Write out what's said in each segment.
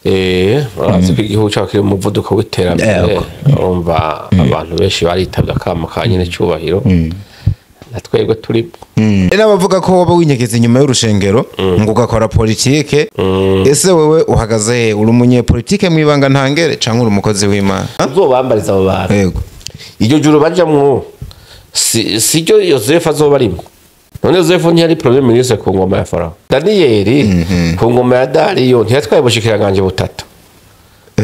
Urazi ko igihugu cyacu kiri mu muvuduko w'iterambere. Urumva abantu benshi baritabye akamo ka nyine cyubahiro, na twebwe turimo. N'abavuga ko woba winyegeza inyuma y'urushengero ngo ugakora politike, ese wewe uhagaze he? Uri umunyepolitike mwibanga ntangere canke uri umukozi w'Imana? Uzobambariza abo bantu. Yego. Iryo joro bajamwo si ryo Yosefu azoba arimwo. None Yosefu ntiyari premier ministre ku ngoma ya Farawo? Daniyeli ku ngoma ya Dariyo ntiyatwaye ubushikiranganje butatu,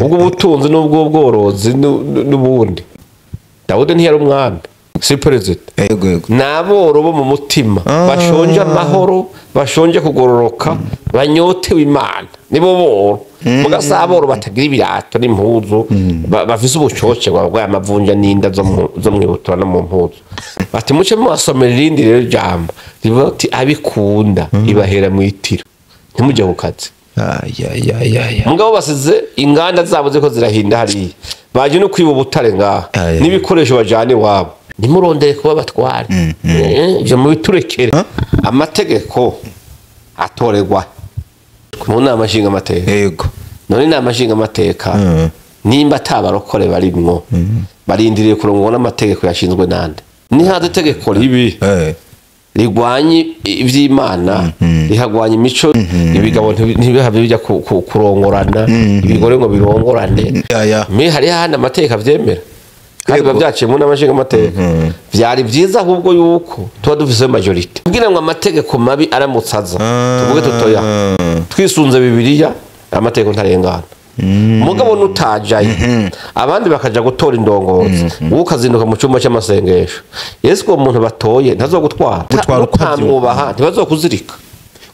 ubwo ubutunzi n'ubw'ubworozi n'ubundi? Dawudi ntiyari umwami, si perezida? Yego, yego. N'aboro bo mu mutima bashonje amahoro, bashonje kugororoka, banyotewe Imana, nibo boro. Muga aboro batagira ibirato n'impuzu, bafise ubucoce bwa amavunja n'inda zo mwibutura no mu mpuzu. Bati muce mubasomera irindi rero jambo rivuga ati abikunda ibahera mwitiro, ntimujye ku kazi. Mugabo basize inganda zabo ziko zirahinda hariya, baje no kwiba ubutare ngaha n'ibikoresho bajana iwabo. Ntimurondere kuba batware, ivyo mubiturekere. Amategeko atorerwa mu nama nshingamateka. Yego. None inama nshingamateka nimba atabarokore barimwo, barindiriye kurongwa n'amategeko yashinzwe nande? Nihaze itegeko ribi rigwanye ivy'Imana, rihagwanya imico, ibigabo ntibihave bijya kurongorana, ibigore ngo birongorane. Me hariho ahandi amategeko avyemera kandi biba byaciye mu nama nshingamateka. Vyari vyiza ahubwo yuko tuba dufise majorité kugira ngo amategeko mabi aramutse aza tuvuge tutoya, twisunze Bibiliya, amategeko ntarengana. Mugabo nutajaye, abandi bakaja gutora indongozi, wowe ukazinduka mu cyumba cy'amasengesho, Yesu uwo muntu batoye ntazogutwara. Gutwara uko utamwubaha ntibazokuzirika.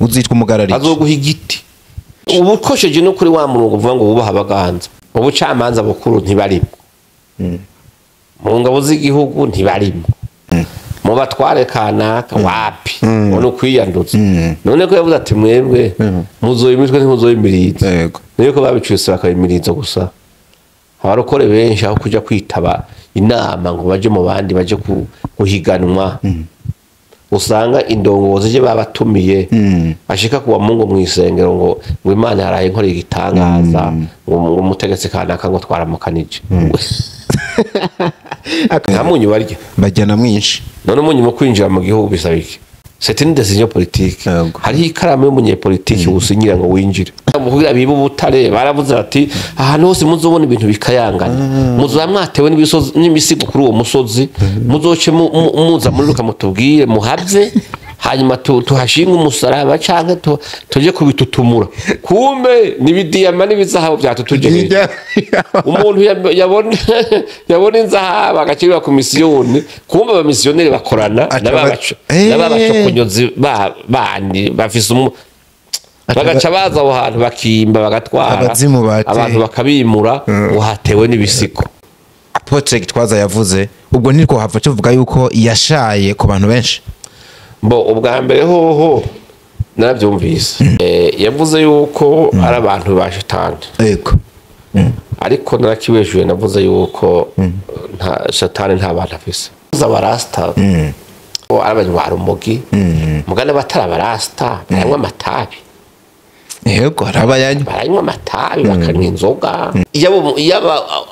Uzitwa umugarariki. Azoguha igiti. Ubu ukosheje no kuri wa murongo uvuga ngo wubaha abaganza, mu bucamanza bukuru ntibarimo, mu ngabo z'igihugu ntibarimo, mu batware kanaka wapi, ubona ukwiyanduza. None ko yavuze ati mwebwe muzoye imitwe ntimuzoye imirizo? Yego. Niyo ko babicuse bakaba imirizo gusa. Abarokore benshi aho kuja kwitaba inama ngo baje mu bandi baje guhiganwa, usanga indongozi je babatumiye ashika kuwa Mungu mu isengero ngo Imana yaraye nkora igitangaza, ngo umutegetsi kanaka ngo twaramukanije. Nta munyu barya. Bajyana mwinshi. None umunyu mu kwinjira mu gihugu bisaba iki? C'est une décision politique. Yego. Hariho ikaramu y'umunyepolitiki usinyira ngo winjire. Mu kugira bibe ubutare baravuze bati ahantu hose muzobona ibintu bikayangana, muzoba mwatewe n'ibisozi n'imisigo kuri uwo musozi, muzoce muza muri ruka mutubwire muhave, hanyuma tuhashinge umusaraba canke tuje kubitutumura. Kumbe n'ibidiyama n'ibizahabu byatutujeje. Umuntu yabona inzahabu agacibwa ku misiyoni, kumbe abamisiyoneri bakorana n'ababacokonyozi bandi bafise bagaca baza aho hantu bakimba bagatwara Abazimu bateye. abantu bakabimura ngo hatewe n'ibisigo. Apotre Gitwaza yavuze ubwo ntitwo hava tuvuga yuko yashaye ku bantu benshi. Bo ubwa mbere hoho narabyumvise, yavuze yuko ari abantu ba shetani. Yego. Ariko narakiwejuye, navuze yuko nta shetani, nta bantu afise. Abarasta ari abanywa rumogi, mugana batari abarasta baranywa amatabi. Yego, hari abayanywa. Baranywa amatabi, bakanywa inzoga. Yaba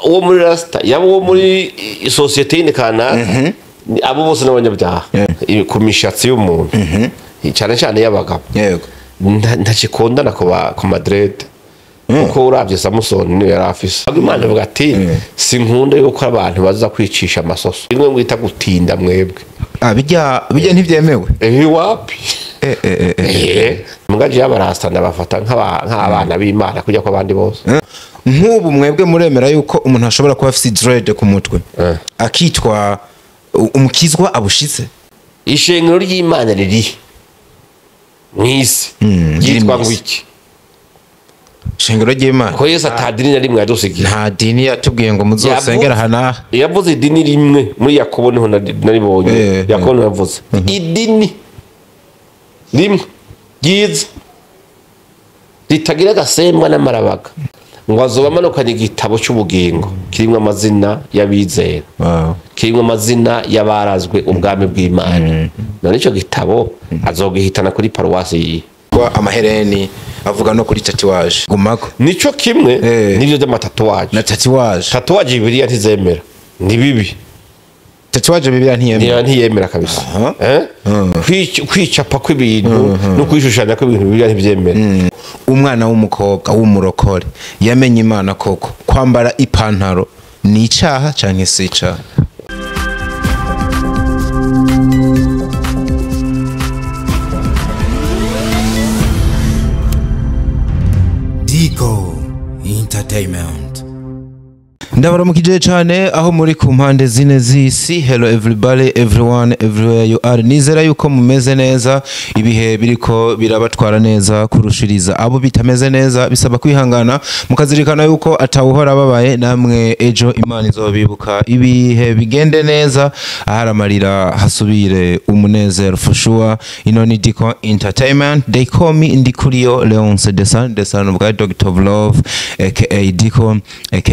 uwo muri rasta, yaba uwo muri sosiyete yindi kanaka, abo bose n'abanyabyaha. Ku mishatsi y'umuntu, cyane cyane y'abagabo, Yego. ntakikundana ku madrede, kuko uravye Samusoni niyo yari afise. Ahubwo Imana ivuga ati sinkunda yuko abantu baza kwicisha amasoso, rimwe mwita gutinda mwebwe. Ah, bijya ntibyemewe. Wapi. Mugaje y'abarasta ndabafata nk'abana b'Imana kujya kw'abandi bose. Nk'ubu mwebwe muremera yuko umuntu ashobora kuba afise dread ku mutwe akitwa umukizwa abushitse? Ishengero ry'Imana riri mw'isi Riri ryitwa mw'isi. ngwiki? Ishengero ry'Imana. Ko Yesu atadini na rimwe yadusigiye. Nta dini yatubwiye ngo muzosengera aha n'aha. Yavuze idini rimwe muri Yakobo, niho naribonye. Yakobo niho yavuze idini rimwe ryiza ritagira agasembwa n'amarabaga, ngo azoba amanukanye igitabo cy'ubugingo kirimo amazina y'abizera, kirimo amazina y'abarazwe ubwami bw'Imana. None icyo gitabo azogihitana kuri paruwasi yihe? Kwa amahereni Avuga no kuri tatouage gumako. Nico kimwe nivyo by'amatatouage. Na tatouage. Tatouage Bibiliya ntizemera. Ni bibi. Tatouage Bibiliya ntiyemera. Ntiyemera kabisa. Kwicapa kw'ibintu no kwishushanya kw'ibintu Bibiliya ntibyemera. Umwana w'umukobwa w'umurokore yamenye Imana koko, kwambara ipantaro ni icaha canke si icaha? Dico Entertainment. Ndabaramukije cyane aho muri ku mpande zine z'isi. Hello everybody, everyone, everywhere you are. Nizera yuko mumeze neza, ibihe biriko birabatwara neza kurushiriza. Abo bitameze neza bisaba kwihangana, mukazirikana yuko atawuhora babaye, namwe ejo Imana izobibuka. Ibihe bigende neza, aharamarira hasubire umunezero for sure. Ino ni Dico Entertainment. They call me Ndikuriyo Leonce Desan, Desan of God, Doctor of Love, aka Dico, aka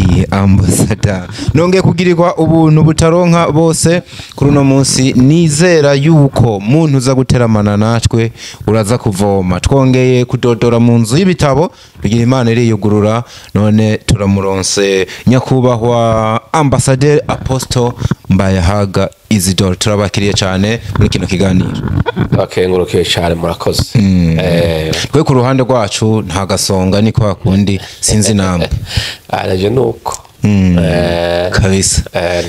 The Ambassador. Nongeye kugirirwa ubuntu butaronka bose kuri uno munsi. Nizera yuko muntu uza guteramana natwe uraza kuvoma. Twongeye kudodora mu nzu y'ibitabo bigira Imana iriyugurura, none turamuronse nyakubahwa Ambassador Apostle Mbayahaga Isidore. Turabakiriye cyane muri kino kiganiro. Bakengurukiye cyane, murakoze. Twe ku ruhande rwacu nta gasonga ni kwa kundi, sinzi namwe. Araje nuko. Kabisa.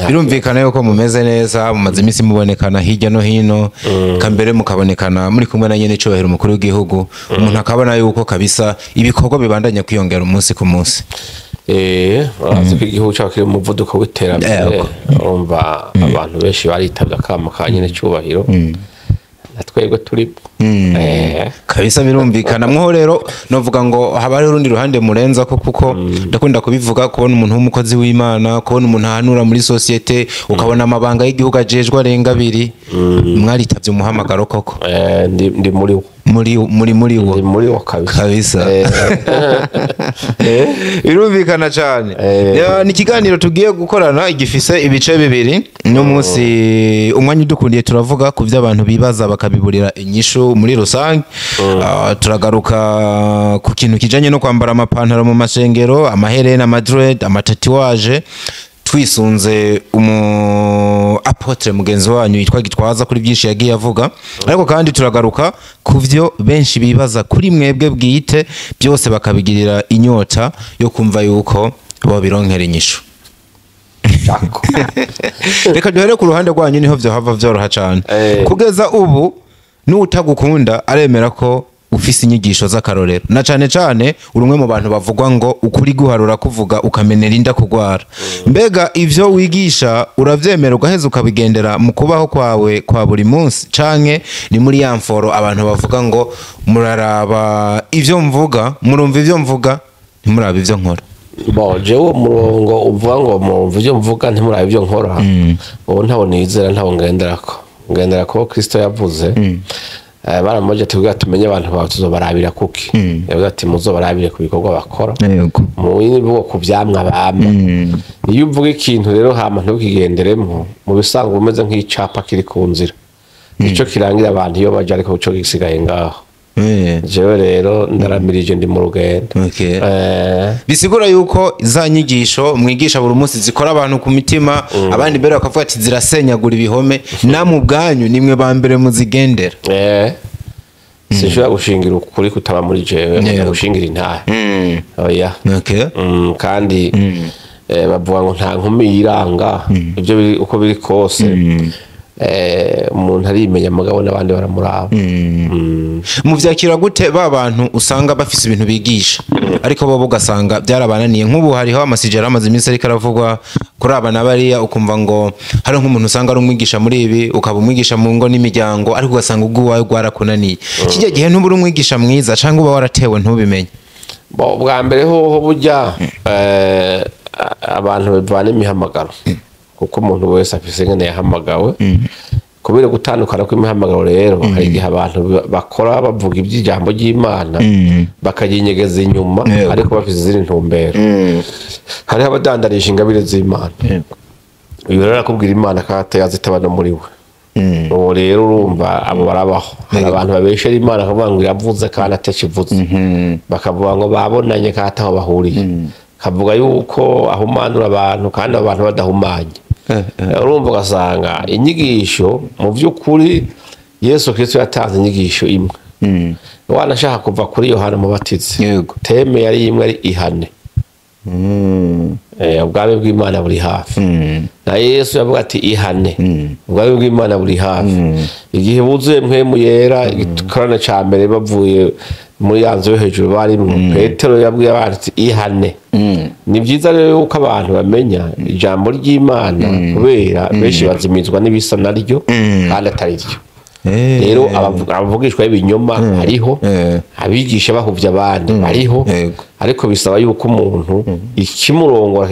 Birumvikana yuko mumeze neza, mumaze iminsi mubonekana hirya no hino, kambere mukabonekana muri kumwe na nyene cyubahiro umukuru w'igihugu, umuntu akabona yuko kabisa ibikorwa bibandanya kwiyongera umunsi ku munsi. Urazi ko igihugu cyacu kiri mu muvuduko w'iterambere, urumva abantu benshi baritabye akamo ka nyene cyubahiro. Natwebwe turi kabisa birumvikana. Mwo rero novuga ngo haba hari urundi ruhande murenza ko, kuko ndakunda kubivuga, kubona umuntu w'umukozi w'Imana, kubona umuntu ahanura muri societe, ukabona amabanga y'igihugu ajejwe arenga abiri. Mwaritavye umuhamagaro koko? Ndi muri wo. Muri wo. Ndi muri wo kabisa. Birumvikana cyane. Ni ikiganiro tugiye gukorana igifise ibice bibiri. No munsi umwanya udukundiye turavuga ku byo abantu bibaza bakabiburira inyishu muri rusange. Turagaruka ku kintu kijanye no kwambara amapantaro mu mashengero, amaherena, amadread, amatatuwaje, twisunze umu apotre mugenzi wanyu yitwa Gitwaza kuri byinshi yagiye avuga. Ariko kandi turagaruka ku byo benshi bibaza kuri mwebwe bwite, byose bakabigirira inyota yo kumva yuko bo bironkera inyishu. Reka duhere ku ruhande rwanyu, niho vyo hava vyoroha cyane. Kugeza ubu n'utagukunda aremera ko ufise inyigisho z'akarorero, na cane cane urumwe mu bantu bavugwa ngo ukuri guharura kuvuga ukamenera inda kugwara. Mbega ivyo wigisha uravyemera ugaheza ukabigendera mu kubaho kwawe kwa buri munsi, canke ni muri ya mforo abantu bavuga ngo muraraba ivyo mvuga, murumva ivyo mvuga, ntimuraba ivyo nkora? Bon, jewe umurongo uvuga ngo murumva ivyo mvuga ntimuraba ivyo nkora, ubu ntawo nizera, ntawo ngenderako. Ngenderako Kristo yavuze. Baramubaje tuvuga tumenye abantu bawe tuzobarabira kuki. Yavuze ati muzobarabire ku bikorwa bakora. Mu bindi bwoko byamwa bama. Iyo uvuga ikintu rero hama ntukigenderemo, mu bisanzwe umeze nk'icapa kiri ku nzira. Nico kirangira abantu iyo baje, ariko cyo gisigaye ngaho. Jewe rero ndaramirije ndi mu rugendo. Bisigura yuko za nyigisho mwigisha buri munsi zikora abantu ku mitima, abandi mbere bakavuga ati zirasenyagura ibihome, namwe ubwanyu nimwe ba mbere muzigendera. Sinshobora gushingira ukuri kutaba muri jewe, gushingira intahe. Oya. Kandi bavuga ngo nta nkumi yiranga, ibyo uko biri kose. Umuntu arimenya mugabo n'abandi baramuraba. Muvyakira gute ba bantu usanga bafise ibintu bigisha ariko bo ugasanga byarabananiye? Nk'ubu hariho amasijara amaze iminsi ariko aravugwa kuri aba na bariya, ukumva ngo hari nk'umuntu usanga ari umwigisha muri ibi, ukaba umwigisha mu ngo n'imiryango, ariko ugasanga ubwo wawe rwarakunaniye. Kijya gihe ntubura umwigisha mwiza cyangwa uba waratewe ntubimenye? Bo bwa mbere hoho burya abantu bivana imihamagaro, kuko umuntu wese afise ingene yahamagawe. Kubera gutandukana kw'imihamagaro rero, hari igihe abantu bakora bavuga iby'ijambo ry'Imana bakayinyegeza inyuma, ariko bafise izindi ntumbero. Hariho abadandarisha ingabire z'Imana. Uyu rero arakubwira Imana ko atazitaba no muri we. Ubu rero urumva abo barabaho. Hari abantu babeshera Imana bakavuga ngo iravuze kandi atakivuze, bakavuga ngo babonanye kandi ataho bahuriye, kavuga yuko ahumanura abantu kandi abo bantu badahumanye. Urumva ugasanga inyigisho, mu by'ukuri Yesu Kristo yatanze inyigisho imwe, wanashaka kuva kuri Yohana Mubatizi. Thème yari imwe, ari ihane. Ubwami bw'Imana buri hafi. Na Yesu yavuga ati: "Ihane, ubwami bw'Imana buri hafi." Igihe buzuye Mpwemu Yera, igikorane ca mbere bavuye muri ya nzu yo hejuru barimwo, Petero yabwiye abantu ati: "Ihane." Ni byiza rero yuko abantu bamenya ijambo ry'Imana, kubera benshi bazimizwa n'ibisa naryo kandi atari ryo. Rero abavugishwa b'ibinyoma hariho, abigisha bahuvya abandi bariho, ariko bisaba yuko umuntu ikimurongora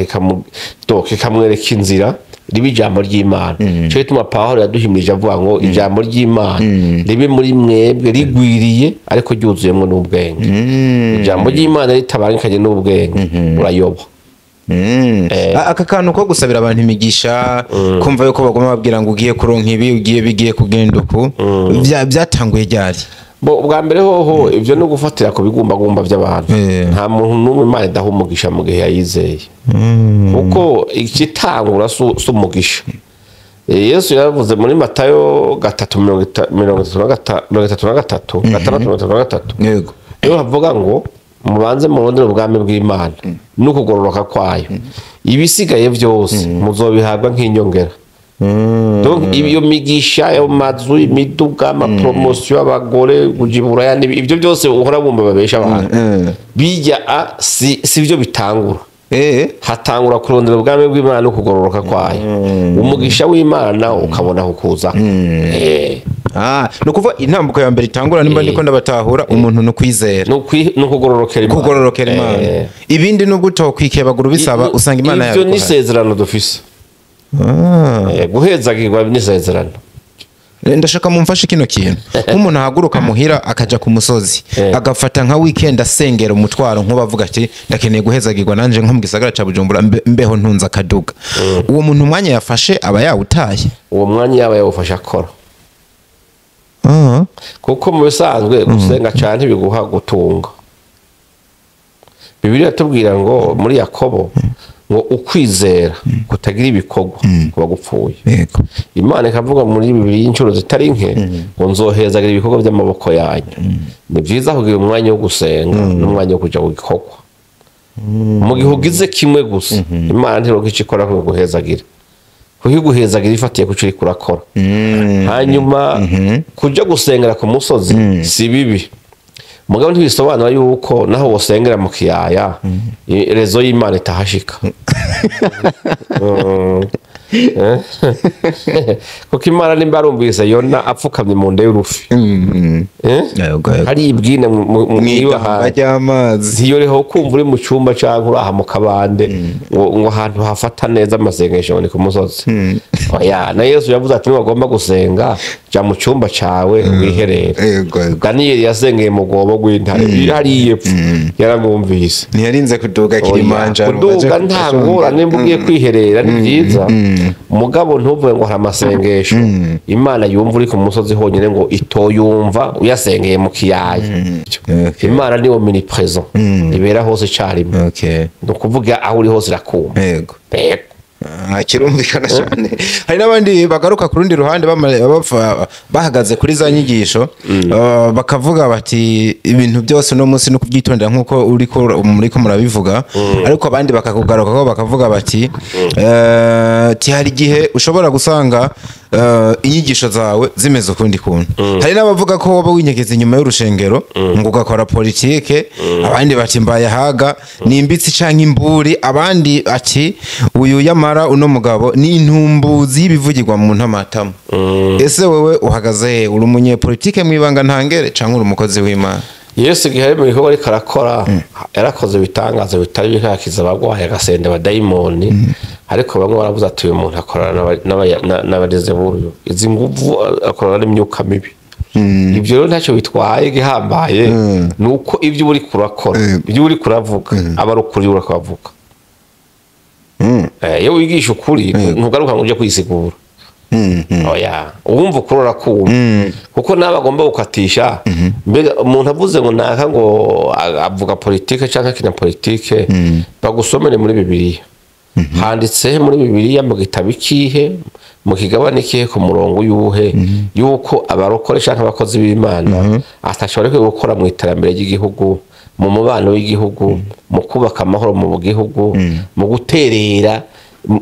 kikamwereka inzira riba ijambo ry'Imana. Cyo gituma Pawulo yaduhimirije avuga ngo ijambo ry'Imana ribe muri mwebwe rigwiriye, ariko ryuzuyemwo n'ubwenge. Ijambo ry'Imana ritabangikanye n'ubwenge, urayoba. Aka kantu ko gusabira abantu imigisha, kumva yuko bagoma babwira ngo ugiye kuronka ibi, ugiye, bigiye kugenda uku, byatanguye ryari? Bo, ubwa mbere hoho ivyo no gufatira ku bigumbagumba by'abantu. Nta muntu n'umwe Imana idaha umugisha mu gihe yayizeye, kuko ikitangura si umugisha. Yesu yaravuze muri Matayo 3 33, 6 33. Niho havuga ngo mubanze murondere ubwami bw'Imana n'ukugororoka kwayo, ibisigaye byose muzobihabwa nk'inyongera. Donc iyo migisha, ayo mazu, imiduga, amapromotion, abagore, kuja iburaya, ibyo byose uhora bumva babesha abantu, bijya si byo bitangura. Hatangura kurondera ubwami bw'Imana no kugororoka kwayo, umugisha w'Imana ukabona kukuza. Ah, ni ukuvuga intambuko ya mbere itangura, nimba ndiko ndabatahura, umuntu ni ukwizera. Ni ukugororokera Imana. Kugororokera Imana. Ibindi nubwo utokwikebagura ubisaba, usanga Imana Ivyo ni yabiguhaye. isezerano dufise. Guhezagirwa n'isezerano. Ndashaka mumfashe kino kintu: nk'umuntu ahaguruka muhira akaja ku musozi, agafata nka weekend asengera umutwaro, nk'ubavuga ati: "Ndakeneye guhezagirwa nanje nko mu gisagara ca Bujumbura, mbeho ntunze akaduga." Uwo muntu umwanya yafashe aba yawutaye? Uwo mwanya yaba yawufashe akora, kuko mu bisanzwe gusenga cyane ntibiguha gutunga. Bibiliya itubwira ngo muri Yakobo ngo ukwizera kutagira ibikorwa kuba gupfuye. Imana ikavuga muri Bibiliya inshuro zitari nke ngo nzohezagira ibikorwa by'amaboko yanyu. Ni byiza kugira umwanya wo gusenga n'umwanya wo kuja ku gikorwa. Mu gihe ugize kimwe gusa, Imana ntironka icyo ikora ko guhezagira, kuko iguhezagira ifatiye ku cyo uriko urakora. Hanyuma kuja gusengera ku musozi si bibi, mugabo ntibisobanura yuko naho wosengera mu kiyaya réseau y'Imana itahashika. Kuko Imana nimba arumvise Yona apfukamye mu nda y'urufi, Eh? Yego, yego. Hari ibwine Mw'idamba ry'amazi. Ntiyoreho kumva uri mu cyumba cyangwa uri aha mu kabande ngo ahantu hafata neza amasengesho ni ku musozi. Oya, na Yesu yavuze ati: "Niwagomba gusenga, jya mu cyumba cyawe wiherere." Yego, yego. Daniyeli yasengeye mu rwobo rw'intare hariya epfo, yaramwumvise. Ntiyarinze kuduga Kilimanjaro. Kuduga nta ngorane, nimba ugiye kwiherera ni byiza, mugabo ntuvuge ngo hari amasengesho Imana yumva uri ku musozi honyine, ngo itoyumva uyasengeye mu kiyaya. Imana ni omniprésent, ibera hose icyarimwe. Ni ukuvuga aho uri hose irakumva. Yego. Ah, kirumvikana cyane. Hari n'abandi bagaruka ku rundi ruhande, bahagaze kuri za nyigisho, bakavuga bati ibintu byose uno munsi no kubyitondera nk'uko uriko muriko murabivuga, ariko abandi bakakugarukaho bakavuga bati ti hari igihe ushobora gusanga inyigisho zawe zimeze ukundi kuntu. Hari n'abavuga ko woba winyegeza inyuma y'urushengero ngo ugakora politike, abandi bati mbaye haga ni imbitsi canke imburi, abandi ati uyu yamara uno mugabo ni intumbuzi y'ibivugirwa mu ntamatama. Ese wewe uhagaze he? Uri umunyepolitike mwibanga ntangere canke uri umukozi w'Imana? Yesu igihe ari mu gikorwa ariko arakora, yarakoze ibitangaza bitari bike, akiza abarwayi, agasenda abadayimoni, ariko bamwe baravuze ati: "Uyu muntu akorana n'abadezebuyo, izi nguvu akorana n'imyuka mibi." Ibyo rero ntacyo bitwaye, igihambaye ni uko ibyo uri kurakora, ibyo uri kuravuga, aba ari ukuri uri kubavuga. Iyo wigisha ukuri, ntugaruka ngo uje kwisigura. Oya, uwumva ukurora kumva, kuko nawe agomba gukatisha. Mbega umuntu avuze ngo naka ngo avuga politike canke akina politike, bagusomere muri Bibiliya. Handitse muri Bibiliya mu gitabo ikihe, mu kigabane ikihe, ku murongo yuhe, yuko abarokore canke abakozi b'Imana atashobora gukora mu iterambere ry'igihugu, mu mubano w'igihugu, mu kubaka amahoro mu gihugu, mu guterera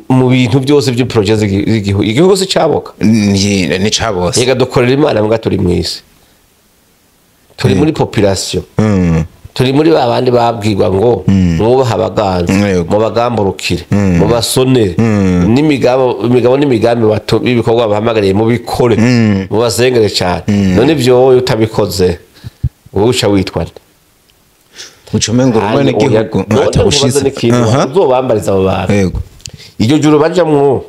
mu bintu byose by'projet z'igihugu? Igihugu si caboka? Ni cabose. Yega, dukorera Imana mbwa turi mw'isi, turi muri population, turi muri ba bandi babwirwa ngo mwubahe abaganza, mubagamburukire, mubasonere n'imigabo, imigabo n'imigambi y'ibikorwa bahamagariye, mubikore, mubasengere cyane. None ibyo wowe utabikoze, wowe uca witwa nde? Ucume ngo umwene gihugu atabushize n'ikintu uzobambariza abo bantu. Iryo juru bajamwo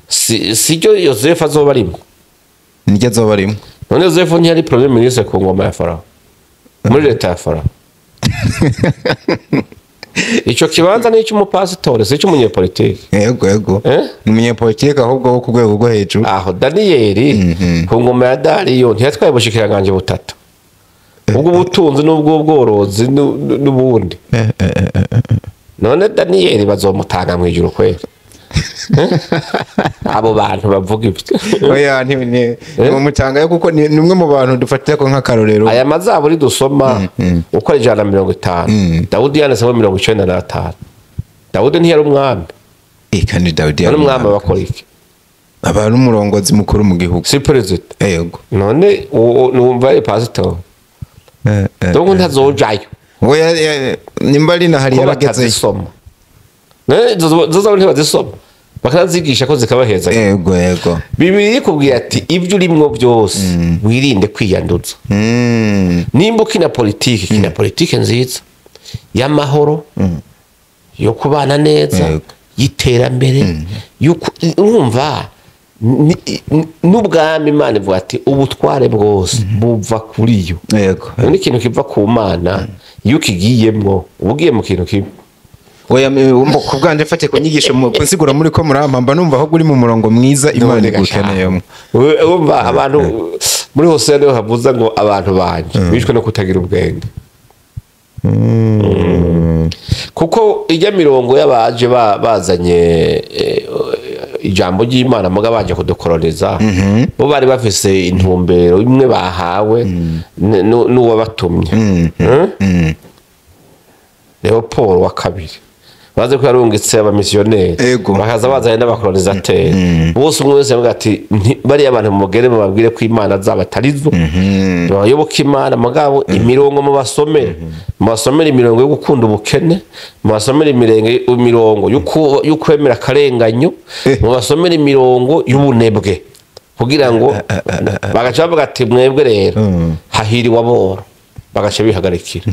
si ryo Yosefu azoba arimwo? Niryo azoba arimo. None Yosefu ntiyari premier ministre ku ngoma ya Farawo, muri leta ya Farawo? Ico kibanza ni icy'umupasitori, si icy'umunyepolitike. Yego. Eh? Ni umunyepolitike, ahubwo wo ku rwego rwo hejuru. Aho Daniyeli ku ngoma ya Dariyo ntiyatwaye ubushikiranganje butatu, ubw'ubutunzi n'ubw'ubworozi n'ubundi? None Daniyeli bazomutanga mu ijuru kwera? Eh? Abo bantu bavuga ibyo. Oya, ntimutangayo, kuko ni umwe mu bantu dufatira ko nk'akarorero. Aya mazaburi dusoma uko ari 150, Dawudi yanditsemo 95. Dawudi ntiyari umwami? Kandi Dawudi None yari umwami bakora iki? Aba ari umurongozi mukuru mu gihugu. Si perezida? Yego. None numva ari pasitori. Donc ntazojayo. Oya, nimba ari na hari ko yaragezeyo. Batazisoma. None izo zaburi ntibazisoma, bakanazigisha ko zikabaheza? Yego. Bibiliya ikubwira ati ibyo urimwo byose wirinde kwiyanduza. Nimba ukina politiki, kina politiki nziza y'amahoro, yo kubana neza, y'iterambere, urumva n'ubwami Imana ivuga ati ubutware bwose buva kuri yo. None ikintu kiva ku Mana, iyo ukigiyemwo uba ugiye mu kintu kimwe. Oya, wumva ku bwanje mfatiye ku nyigisho ku nsiguro muri ko murampa, mba numva ahubwo uri mu murongo mwiza Imana igukeneyemo. Wumva abantu muri hose niho havuze ngo abantu banje bishwe no kutagira ubwenge. Kuko ijya mirongo y'abaje bazanye ijambo ry'Imana muga baje kudukoroniza, bo bari bafise intumbero imwe bahawe n'uwabatumye. Leopold wa kabiri baze ko yarungitse abamisiyoneri, bakaza bazanye n'abakolonisateri bose. Umwe wese yavuga ati: Bariya bantu mugere mubabwire ko Imana zabo atari zo, bayoboke Imana, mugabo imirongo mubasomere, mubasomere imirongo yo gukunda ubukene, mubasomere imirongo yo kwemera akarenganyo, mubasomere imirongo y'ubunebwe," kugira ngo bagaca bavuga ati: "Mwebwe rero hahiriwe aboro," bagaca bihagarikira.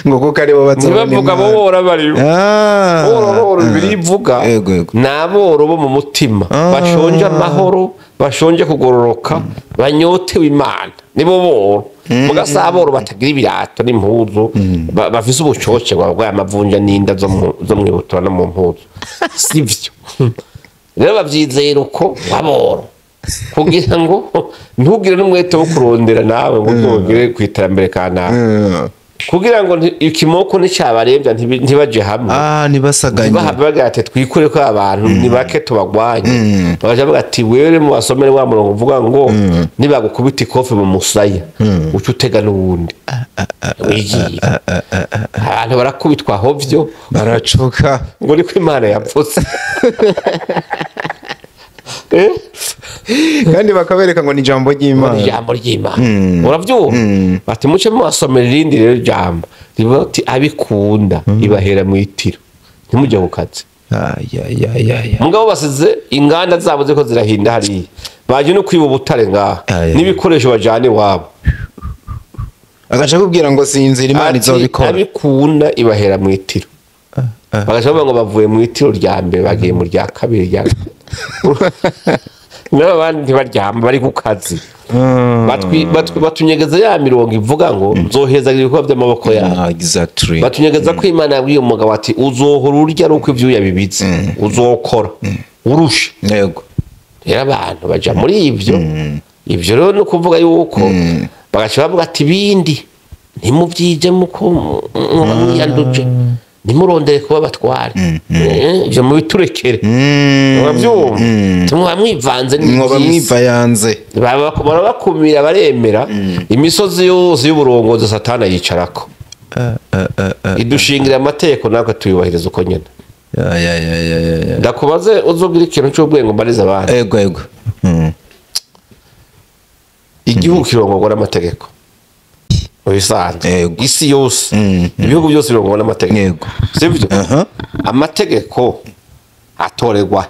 Ngo kuko aribo bazobona Ntibavuga abo Imana. bora baribo. Boro boro Bibiliya ivuga Yego. ni aboro bo mu mutima, bashonje amahoro, bashonje kugororoka, banyotewe Imana, nibo boro. Muga si aboro batagira ibirato n'impuzu, bafise ubucoce bwa amavunja n'inda zo mwibutura no mu mpuzu, sivyo? Rero bavyizera uko aboro, kugira ngo ntugire n'umwete wo kurondera nawe ngo uzogere ku iterambere kanaka, kugira ngo ikimoko nticyabarembya, ntibaje hamwe. Ah, ntibasaganye. Ntibahave bagira ati twikure ko abantu ni bake tubagwanye. Bagaca bavuga ati wewe mu basomere wa murongo uvuga ngo nibagukubita ikofi mu musaya uca utega n'uwundi wigiye. Abantu barakubitwa hovyo. Baracoka. Ngo niko Imana yapfutse. Eh? Kandi bakabereka ngo ni ijambo ry'Imana. Ijambo ry'Imana, uravyumva? Bati muce mubasomera irindi rero jambo rivuga ati abikunda ibahera mu itiro, ntimujye ku kazi. Ay, ay, ay, ay. Mugabo basize inganda zabo ziko zirahinda hariya, baje no kwiba ubutare ngaha Ay, ay. n'ibikoresho bajana iwabo. Agaca akubwira ngo sinzira, Imana Ati, izobikora. Abikunda ibahera mu itiro. Bagaca bavuga ngo bavuye mu itiro rya mbere bagiye mu rya kabiri, rya n'aba bandi ntibaryama, bari ku kazi. Batunyegeza ya mirongo ivuga ngo nzohezagira ibikorwa by'amaboko yabo. Batunyegeza ko Imana yabwiye umugabo ati uzohora urya ari uko ivyuya bibitse, uzokora urusha. Rero abantu baja muri ibyo. Ibyo rero ni ukuvuga yuko bagaca bavuga ati ibindi ntimubyije muko muba mwiyanduje, ntimurondere kuba abatware. Ibyo mubiturekere. Urabyumva, muba mwivanze mwoba n'iby'isi. Mwivayanze. Barabakumira, baremera imisozi yose y'uburongozi Satani yicarako. Idushingira amategeko, natwe tuyubahiriza uko nyine. Ya, ya, ya, ya, ya, ya. Ndakubaze, uzubwira ikintu cy'ubwenge mbariza abandi. Ego, ego. Igihugu kirongorwa n'amategeko mu bisanzwe. Yego. Isi yose, ibihugu byose birongorwa n'amategeko. Sibyo? Aha. Amategeko atorerwa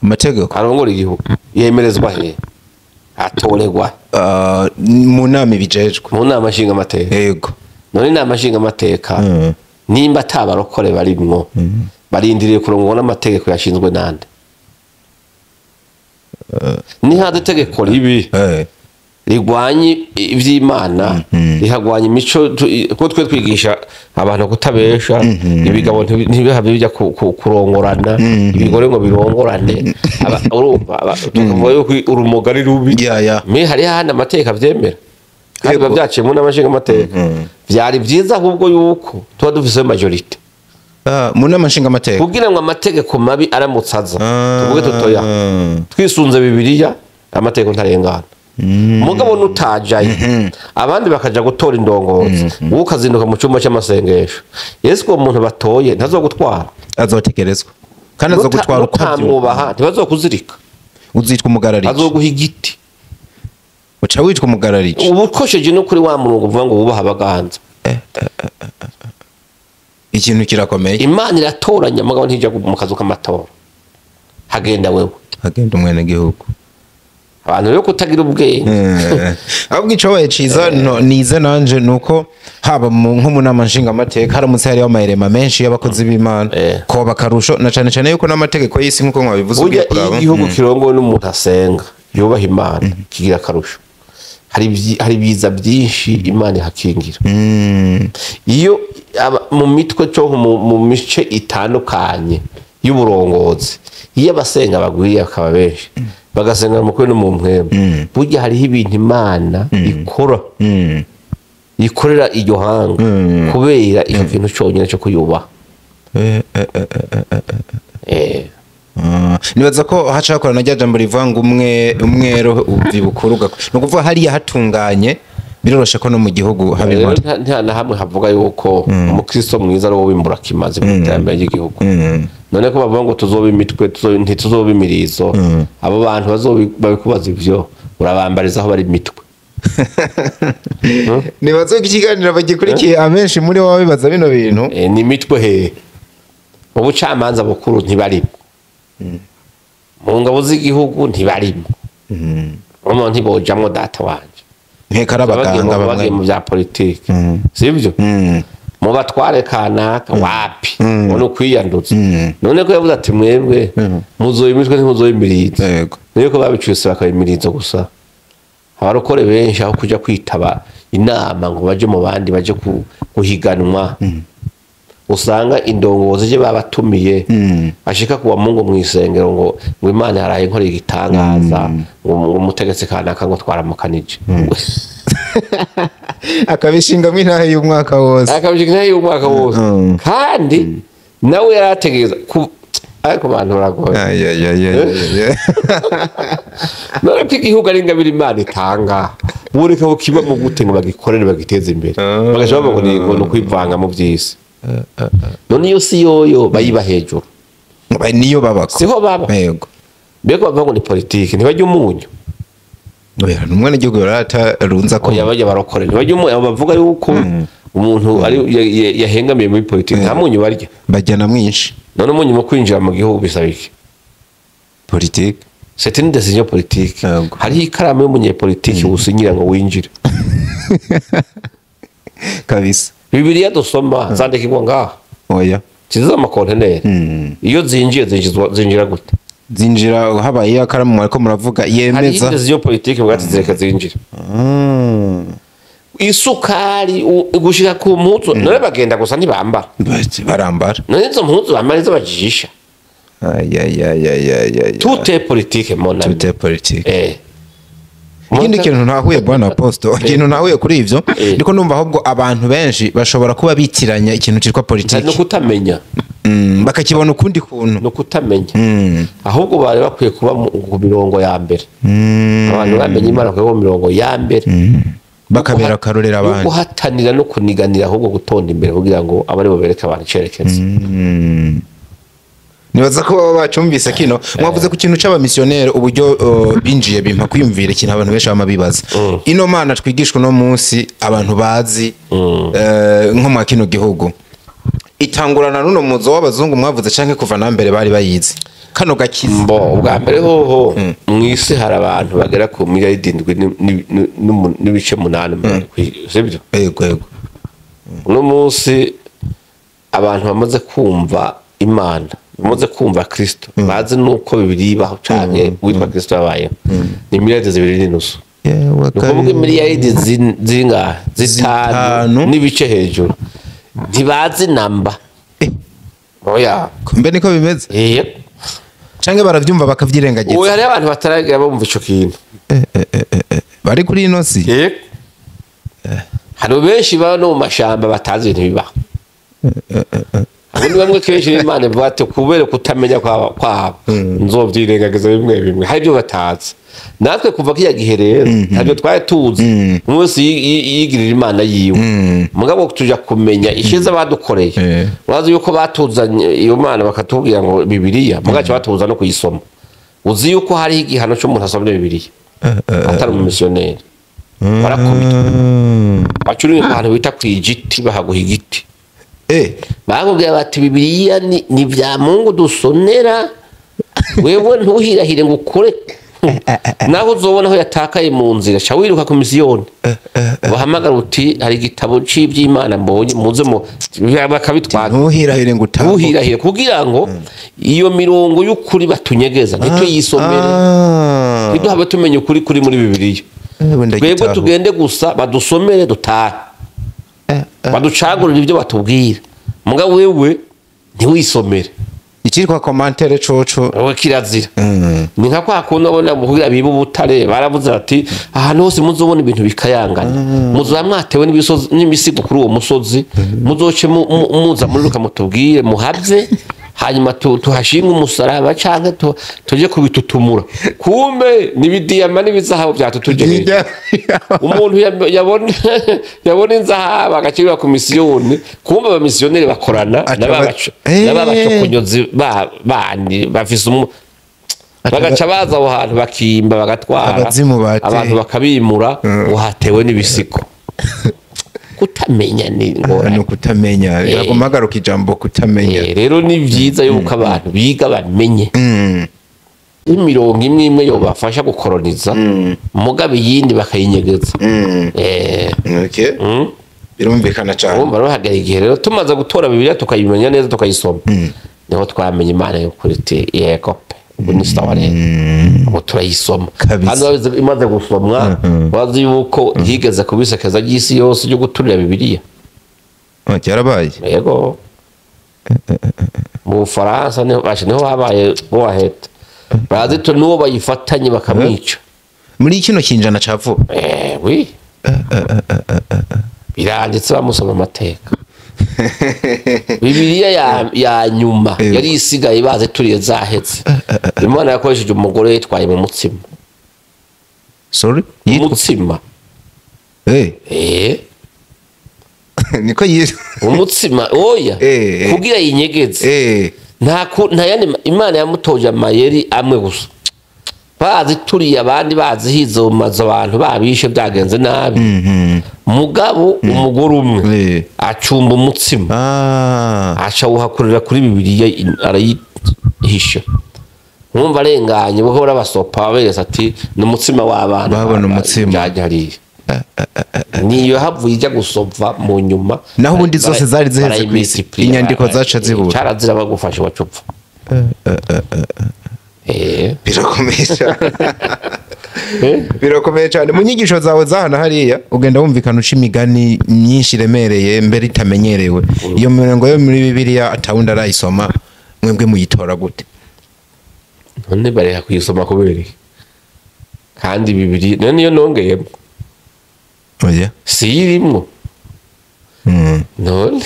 Amategeko arongora igihugu yemerezwa he? Atorerwa Ah, mu nama ibijejwe. Mu nama nshingamateka. None inama nshingamateka, nimba atabarokore barimwo, barindiriye kurongorwa n'amategeko yashinzwe nande? Nihaza itegeko ribi rigwanye ivy'Imana, rihagwanya imico, kuko twe twigisha abantu kutabesha, ibigabo ntibihave bijya kurongorana, ibigore ngo birongorane. Urumva, tukavuga yuko urumoga ari rubi. Ya, ya. Me hariho ahandi amategeko avyemera kandi biba byaciye mu nama nshingamateka. Vyari vyiza ahubwo yuko tuba dufise majorité Ah, mu nama nshingamateka, kugira ngo amategeko mabi aramutse aza tuvuge tutoya, twisunze Bibiliya, amategeko ntarengana. Mugabo nutajayo, abandi bakaja gutora indongozi, wowe ukazinduka mu cyumba cy'amasengesho, Yesu, uwo muntu batoye ntazogutwara. Azotekerezwa kandi azogutwara uko avyumva. Nutamwubaha ntibazokuzirika. Uzitwa umugarariji. Azoguha igiti. Uca witwa umugarariji. Uba ukosheje no kuri wa murongo uvuga ngo wubaha abaganza. Ikintu kirakomeye. Imana iratoranya, mugabo ntijya mu kazu k'amatora, hagenda wewe. Hagenda umwenegihugu. Abantu rero kutagira ubwenge. Ahubwo icobaye ciza nize nanje nuko haba nko mu nama nshingamateka haramutse hariho amayirema menshi y'abakozi b'Imana, koba akarusho, na cane cane yuko n'amategeko y'isi nk'uko mwabivuze Burya ugiye iyo kuraba. igihugu kirongowe n'umuntu asenga, yubaha Imana, kigira akarusho. Hari ibiza byinshi Imana ihakingira. Iyo mu mitwe cyo mu mice itandukanye y'uburongozi, iyo abasenga bagwiriye bakaba benshi, bagasenga mu kuri no mu mpwemu, burya hariho ibintu Imana ikora, ikorera iryo hanga kubera icyo kintu cyonyine cyo kuyubaha. Ah, nibaza ko haca hakora na rya jambo rivuga ngo umwe umwero uva ibukuru ni ukuvuga hariya hatunganye biroroshe ko no mu gihugu haba Rero impore. Nta na hamwe havuga yuko umukristo mwiza ari uwo w'imburakimazi mu iterambere ry'igihugu. None ko bavuga ngo tuzoba imitwe, ntituzoba imirizo, abo bantu babikubaza ivyo, urabambariza aho bari imitwe. Nibaza ko ikiganiro bagikurikiye abenshi muri bo bibaza bino bintu. Ni imitwe hehe? Mu bucamanza bukuru ntibarimo, mu ngabo z'igihugu ntibarimo, umuntu ntibojamwo, data wanje. Nkeka ari bagiye abaganga bagiye bamwe mu bya politiki, sibyo? Mu batware kanaka wapi, ngo ni ukwiyanduza. None ko yavuze ati mwebwe muzoba imitwe, ntimuzoba imirizo. Niyo ko babicuse bakaba imirizo gusa. Abarokore benshi, aho kuja kwitaba inama ngo baje mu bandi, baje guhiganwa, usanga indongozi je babatumiye, ashika kuwa Mungu mu isengero ngo Imana yaraye nkoreye igitangaza, ngo umutegetsi kanaka ngo twaramukanije. Akabishingamwo intahe y'umwaka wose. Akabishinga y'umwaka wose, kandi nawe yarategereza ariko abantu baragoye. Ay, ay, ay, ay, ay, ay. None ko igihugu ari ingabire Imana itanga, bureka bukiba mu gute ngo bagikorere, bagiteze imbere? Bagaca bavuga ngo ni ukwivanga mu by'isi. None iyo si yoyo bayiba hejuru? Niyo babako. Siho baba. Mbega bavuga ngo ni politiki, ntibajya umunyu. Oya, ni umwenegihugu yaratarunza ko Oya, bajya barokore ntibajya umunyu. Abo bavuga yuko umuntu ari yahengamiye muri politiki, nta munyu barya. Bajyana mwinshi. None umunyu mu kwinjira mu gihugu bisaba iki? Politiki. C'est une décision politique. Hariho ikaramu y'umunyepolitiki usinyira ngo winjire. Kabisa. Bibiliya dusoma zandikirwa ngaha? Oya. Ziza amakonteneri. Iyo zinjiye, zinjizwa, zinjira gute? Zinjira habaye akaramu mwariko muravuga Hariho yemeza. décision politique bwati zireka zinjira. Isukari gushika ku mpuzu, none bagenda gusa ntibambara? Barambara. None izo mpuzu bambara izo bajijisha? Ay, ay, ay, ay, ay, ay. Tout est politique, mon ami. Tout est politique. Ikindi kintu ntahuye, bwana apostle, ikintu ntahuye kuri ivyo, ndiko numva ahubwo abantu benshi bashobora kuba bitiranya ikintu citwa No politiki, kutamenya. Bakakibona ukundi kuntu. No kutamenya. Ahubwo bari bakwiye kuba ku mirongo ya mbere. Abantu bamenye Imana bakwiye kuba mu mirongo ya mbere, bakabera akarorero no abandi, guhatanira no kuniganira, ahubwo gutonda imbere kugira ngo abe aribo bereke abantu icerekezo. Nibaza ko baba bacumvise kino mwavuze ku kintu c'abamisiyoneri, uburyo binjiye, bimpa kwiyumvira ikintu abantu benshi bama bibaza. Ino mana twigishwa uno munsi, abantu bazi nko mwa kino gihugu, itangurana n'uno muzo w'abazungu mwavuze, canke kuva na mbere bari bayizi kano gakiza? Mbo ubwa mbere hoho mu isi hari abantu bagera ku miliyari 7 n'ibice 8, sibyo? Yego. Uno munsi abantu bamaze kumva Imana, bamaze kumva Kristo, bazi nuko bibiri ibaho canke witwa Kristo yabayeho, ni miliyari 2.5. Yewe. Ni ukuvuga miliyari zingahe? 5 5 n'ibice hejuru ntibazi namba. Oya. Mbe niko bimeze? Yego. Canke baravyumva bakavyirengagiza? Ubu hariho abantu bataragera bumva ico kintu. Bari kuri ino si. Yego, hari benshi baba no mu mashamba batazi ibintu bibaho. Abo ni bamwe kenshi Imana ivuga ati kubera kutamenya kwabo nzovyirengagiza bimwe bimwe. Hari ibyo batazi. Natwe kuva kiya gihe rero ntabyo twari tuzi. Umwe wese yigirira Imana yiwe, mugabo tuja kumenya ishize badukoreye. Urazi yuko batuzanye iyo Mana bakatubwira ngo Bibiliya, mugace batuza no kuyisoma. Uzi yuko hariho igihano c'umuntu asomye Bibiliya atari umumisiyoneri? Barakubitwa, bacururiye ahantu bita ku igiti, bahaguha igiti. Bakubwira bati Bibiliya ni vya Mungu dusonera, wewe ntuhirahire ngo ukore. Naho uzobona aho yatakaye mu nzira, ca wiruka ku misiyoni, bahamagara uti hari igitabo c'ivy'Imana mbonye, muze mu bakabitwara. Ntuhirahire ngo utambuke. Ntuhirahire, kugira ngo iyo mirongo y'ukuri batunyegeza ntituyisomere, ntiduhabe tumenya ukuri kuri muri Bibiliya. Ewe, Twebwe ndagitaho. tugende gusa badusomere dutahe, baducagurire ibyo batubwira, muga wewe ntiwisomere. Ikitwa commentaire coco. Wowe kirazira. Ni nka kwa kundi ubona mu kugira biba ubutare, baravuze bati ahantu hose muzobona ibintu bikayangana, muzoba mwatewe n'ibisozi n'imisigo kuri uwo musozi, muzoce muza muri ruka mutubwire muhave, hanyuma tuhashinge umusaraba canke tuje kubitutumura. Kumbe n'ibidiyama n'ibizahabu byatutuje hejuru. Umuntu yabona inzahabu agakirira ku misiyoni, kumbe abamisiyoneri bakorana n'ababacokonyozi bandi bafise bagaca baza aho hantu bakimba bagatwara. Abazimu bateye. Abantu bakabimura ngo hatewe n'ibisigo. Kutamenya ni ni ingorane. Ukutamenya, yaguma agaruka ijambo kutamenya. Rero ni vyiza yuko abantu biga bamenye imirongo imwe imwe yobafasha gukoroniza, mugabe iyindi bakayinyegeza. Okay. Birumvikana cyane. Urumva rero hagera igihe rero tumaze gutora Bibiliya, tukayimenya neza, tukayisoma, niho twamenya Imana y'ukuri, iti yego pe, ubu ni sawa rero, ubu turayisoma. Kabisa. Kandi imaze gusomwa, wazi yuko higeze kubisekeza ry'isi yose ryo guturira Bibiliya. Ah, cyarabaye? Yego, mu Bufaransa niho basha, niho habaye waheta bazi to n'uwo bayifatanye bakamwica. Muri kino kinjana ca vuba? Eh oui, biranditse, bamusoma amateka. Bibiliya ya nyuma yari isigaye baze turiye zahetse, Imana yakoresheje umugore yitwaye mu mutsima. Sorry, yitwa? Umutsima. Niko yitwa? Umutsima, oya. Kugira yinyegeze. Nta yandi Imana yamutoje amayeri amwe gusa. Bazi turiye abandi bazihize mu mazu, abantu babishe byagenze nabi, mugabo umugore umwe acumba umutsima, aca awuhakurira kuri Bibiliya, arayihisha. Mwumva arenganye buhora basopa beretse ati ni umutsima w'abana. Babona umutsima. Byajya hariya, niyo havuye ijya gusova mu nyuma. Naho ubundi zose zari ziheze ku isi. Barayimultiplier, Inyandiko zaca zibura. Carazira, bagufashe wacupfa. Birakomeye cyane. Eh? Birakomeye cyane. Mu nyigisho zawe za hano hariya ugenda wumvikana uca imigani myinshi iremereye, mbere itamenyerewe. Iyo mirongo yo muri Bibiliya atawundi arayisoma, mwebwe muyitora gute? None bareka kuyisoma kubera iki? Kandi Bibiri none niyo nongeyemo? Oya. Si irimwo none.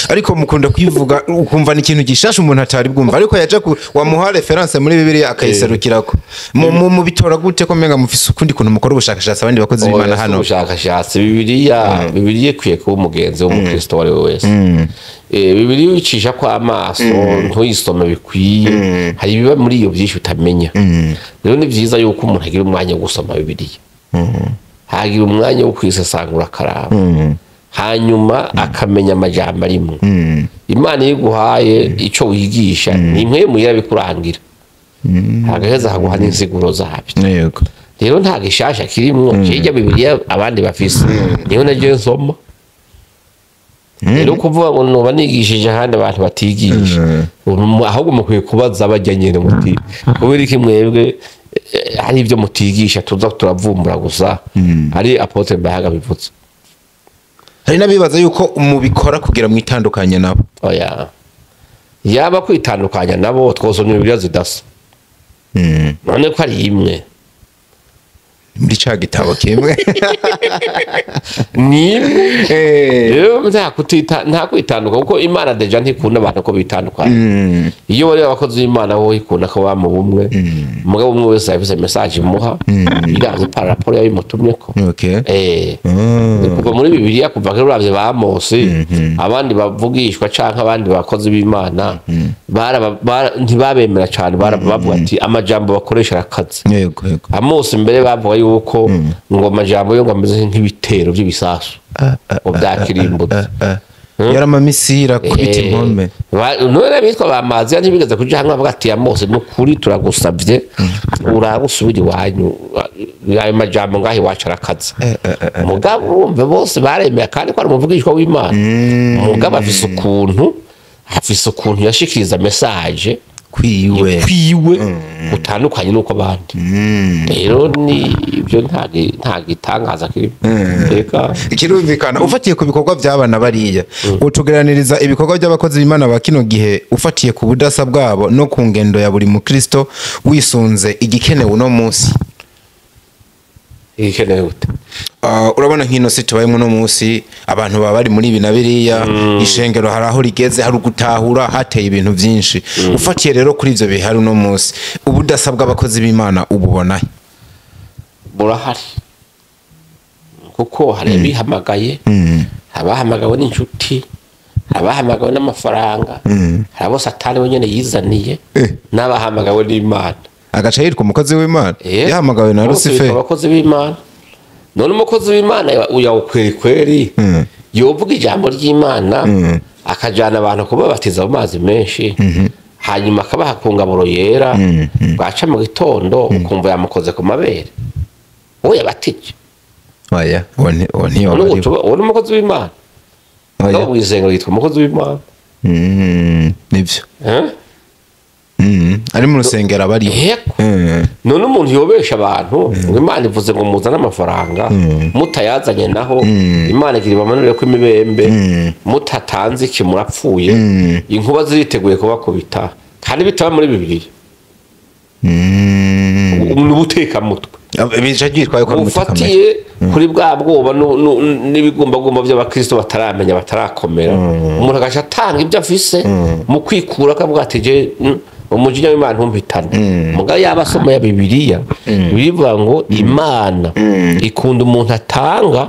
Ariko mukunda kuyivuga, ukumva ni ikintu gishasha umuntu atari bwumva, ariko yaja ku wamuha reference muri Bibiliya akayiserukirako. Mu bitora gute ko menga mufise ukundi kuntu mukora ubushakashatsi abandi bakozi b'Imana Oya, si hano? ubushakashatsi. Bibiliya ikwiye kuba umugenzi w'umukristo uwo ari we wese. Bibiliya uyicisha ko amaso ntuyisome bikwiye, hari ibiba muri iyo byinshi utamenya. Rero ni byiza yuko umuntu agira umwanya wo gusoma Bibiliya, hagira umwanya wo kwisesangura, akaraba, hanyuma akamenya amajambo arimwo. Imana iyo iguhaye icyo wigisha, ni imwe mu bikurangira, hagaheza haguha n'insiguro zabyo. Rero nta gishasha kirimwo. Hirya Bibiliya abandi bafise niyo naryo nsoma. Rero kuvuga ngo noba nigishije ahandi abantu batigisha, ahubwo mukwiye kubaza bajya nyene muti: kubera iki mwebwe hari ibyo mutigisha, tuza turavumbura gusa? Ari apôtre Mbahaga bivuze. Hari n'abibaza yuko mubikora kugira mwitandukanye nabo. Oya, yaba kwitandukanya nabo twosomye Bibiliya zidasa. None ko ari imwe? Muri ca gitabo kimwe. Ni imwe. Rero nta kwitandukanya, kuko Imana déjà ntikunda abantu ko bitandukanya. Iyo bari abakozi b'Imana, bo ikunda ko ba mu bumwe. Umugabo umwe wese afise message imuha iranze par rapport yabimutumyeko. Kuva muri Bibiliya, kuva kera, uravye ba Mose, abandi bavugishwa canke abandi bakozi b'Imana, ntibabemera cane. Bavuga ati amajambo bakoresha arakaze. yego yego Amosi mbere bavuga yuko ngo amajambo yo ngo ameze nk'ibitero by'ibisasu ngo byakirimbutse. Yaramamisira kubita impome. None abitwa ba Maziya ntibigeze kuja hamwe bavuga ati: Amose, nukuri turagusavye, urabe usubire iwanyu, ayo majambo ngaho iwacu arakaze. Mugabo urumva bose baremeye kandi ko ari umuvugishwa w'Imana. Mugabo afise ukuntu yashikiriza message kwiwe. Kwiwe utandukanye n'uko abandi. Rero ni ibyo, nta gitangaza kirimo, reka. Kirumvikana. Ufatiye ku bikorwa by'abana bariya, utugeraniriza ibikorwa by'abakozi b'Imana ba kino gihe, ufatiye ku budasa bwabo no ku ngendo ya buri mukristo, wisunze igikenewe uno munsi? Igikenewe gute? Urabona nk'ino si tubayemo uno munsi, abantu baba bari muri ibi na biriya, ishengero hari aho rigeze, hari ugutahura, hateye ibintu byinshi. Ufatiye rero kuri ivyo bihari uno munsi, ubudasa bw'abakozi b'Imana ububona he? Burahari, kuko hari abihamagaye, abahamagawe n'inshuti, abahamagawe n'amafaranga, hari abo Satani wenyine yizaniye, n'abahamagawe n'Imana. Agaca yitwa umukozi w'Imana yahamagawe na Bose Rusiferi. bitwa abakozi b'Imana. None umukozi w'Imana uya kweri kweri yovuga ijambo ry'Imana, akajana abantu kubabatiza mu mazi menshi, hanyuma akabaha ku ngaburo yera, bwaca mu gitondo ukumva yamukoze ku mabere uwo yabatije? Oya, uwo ntiyoba None ari we. uwo ni umukozi w'Imana? Oya. Mugabo mw'isengero yitwa umukozi w'Imana. Nibyo. Eh? Ari mu rusengero aba ariho. Yego. None umuntu yobesha abantu ngo Imana ivuze ngo muzane amafaranga, mutayazanye naho Imana igira ibamanurire ko imibembe, mutatanze iki murapfuye, inkuba ziriteguye kubakubita, kandi bitaba muri Bibiliya, ni ubutekamutwe. Bica byitwaye ko ari umutekamutwe. Bufatiye kuri bwa bwoba n'ibigumbagumba by'abakristo bataramenya, batarakomera. Umuntu agaca atanga ibyo afise mu kwikura, akavuga ati: je umujinya w'Imana ntumpitane. Mugabo yaba asoma ya Bibiliya, bivuga ngo Imana ikunda umuntu atanga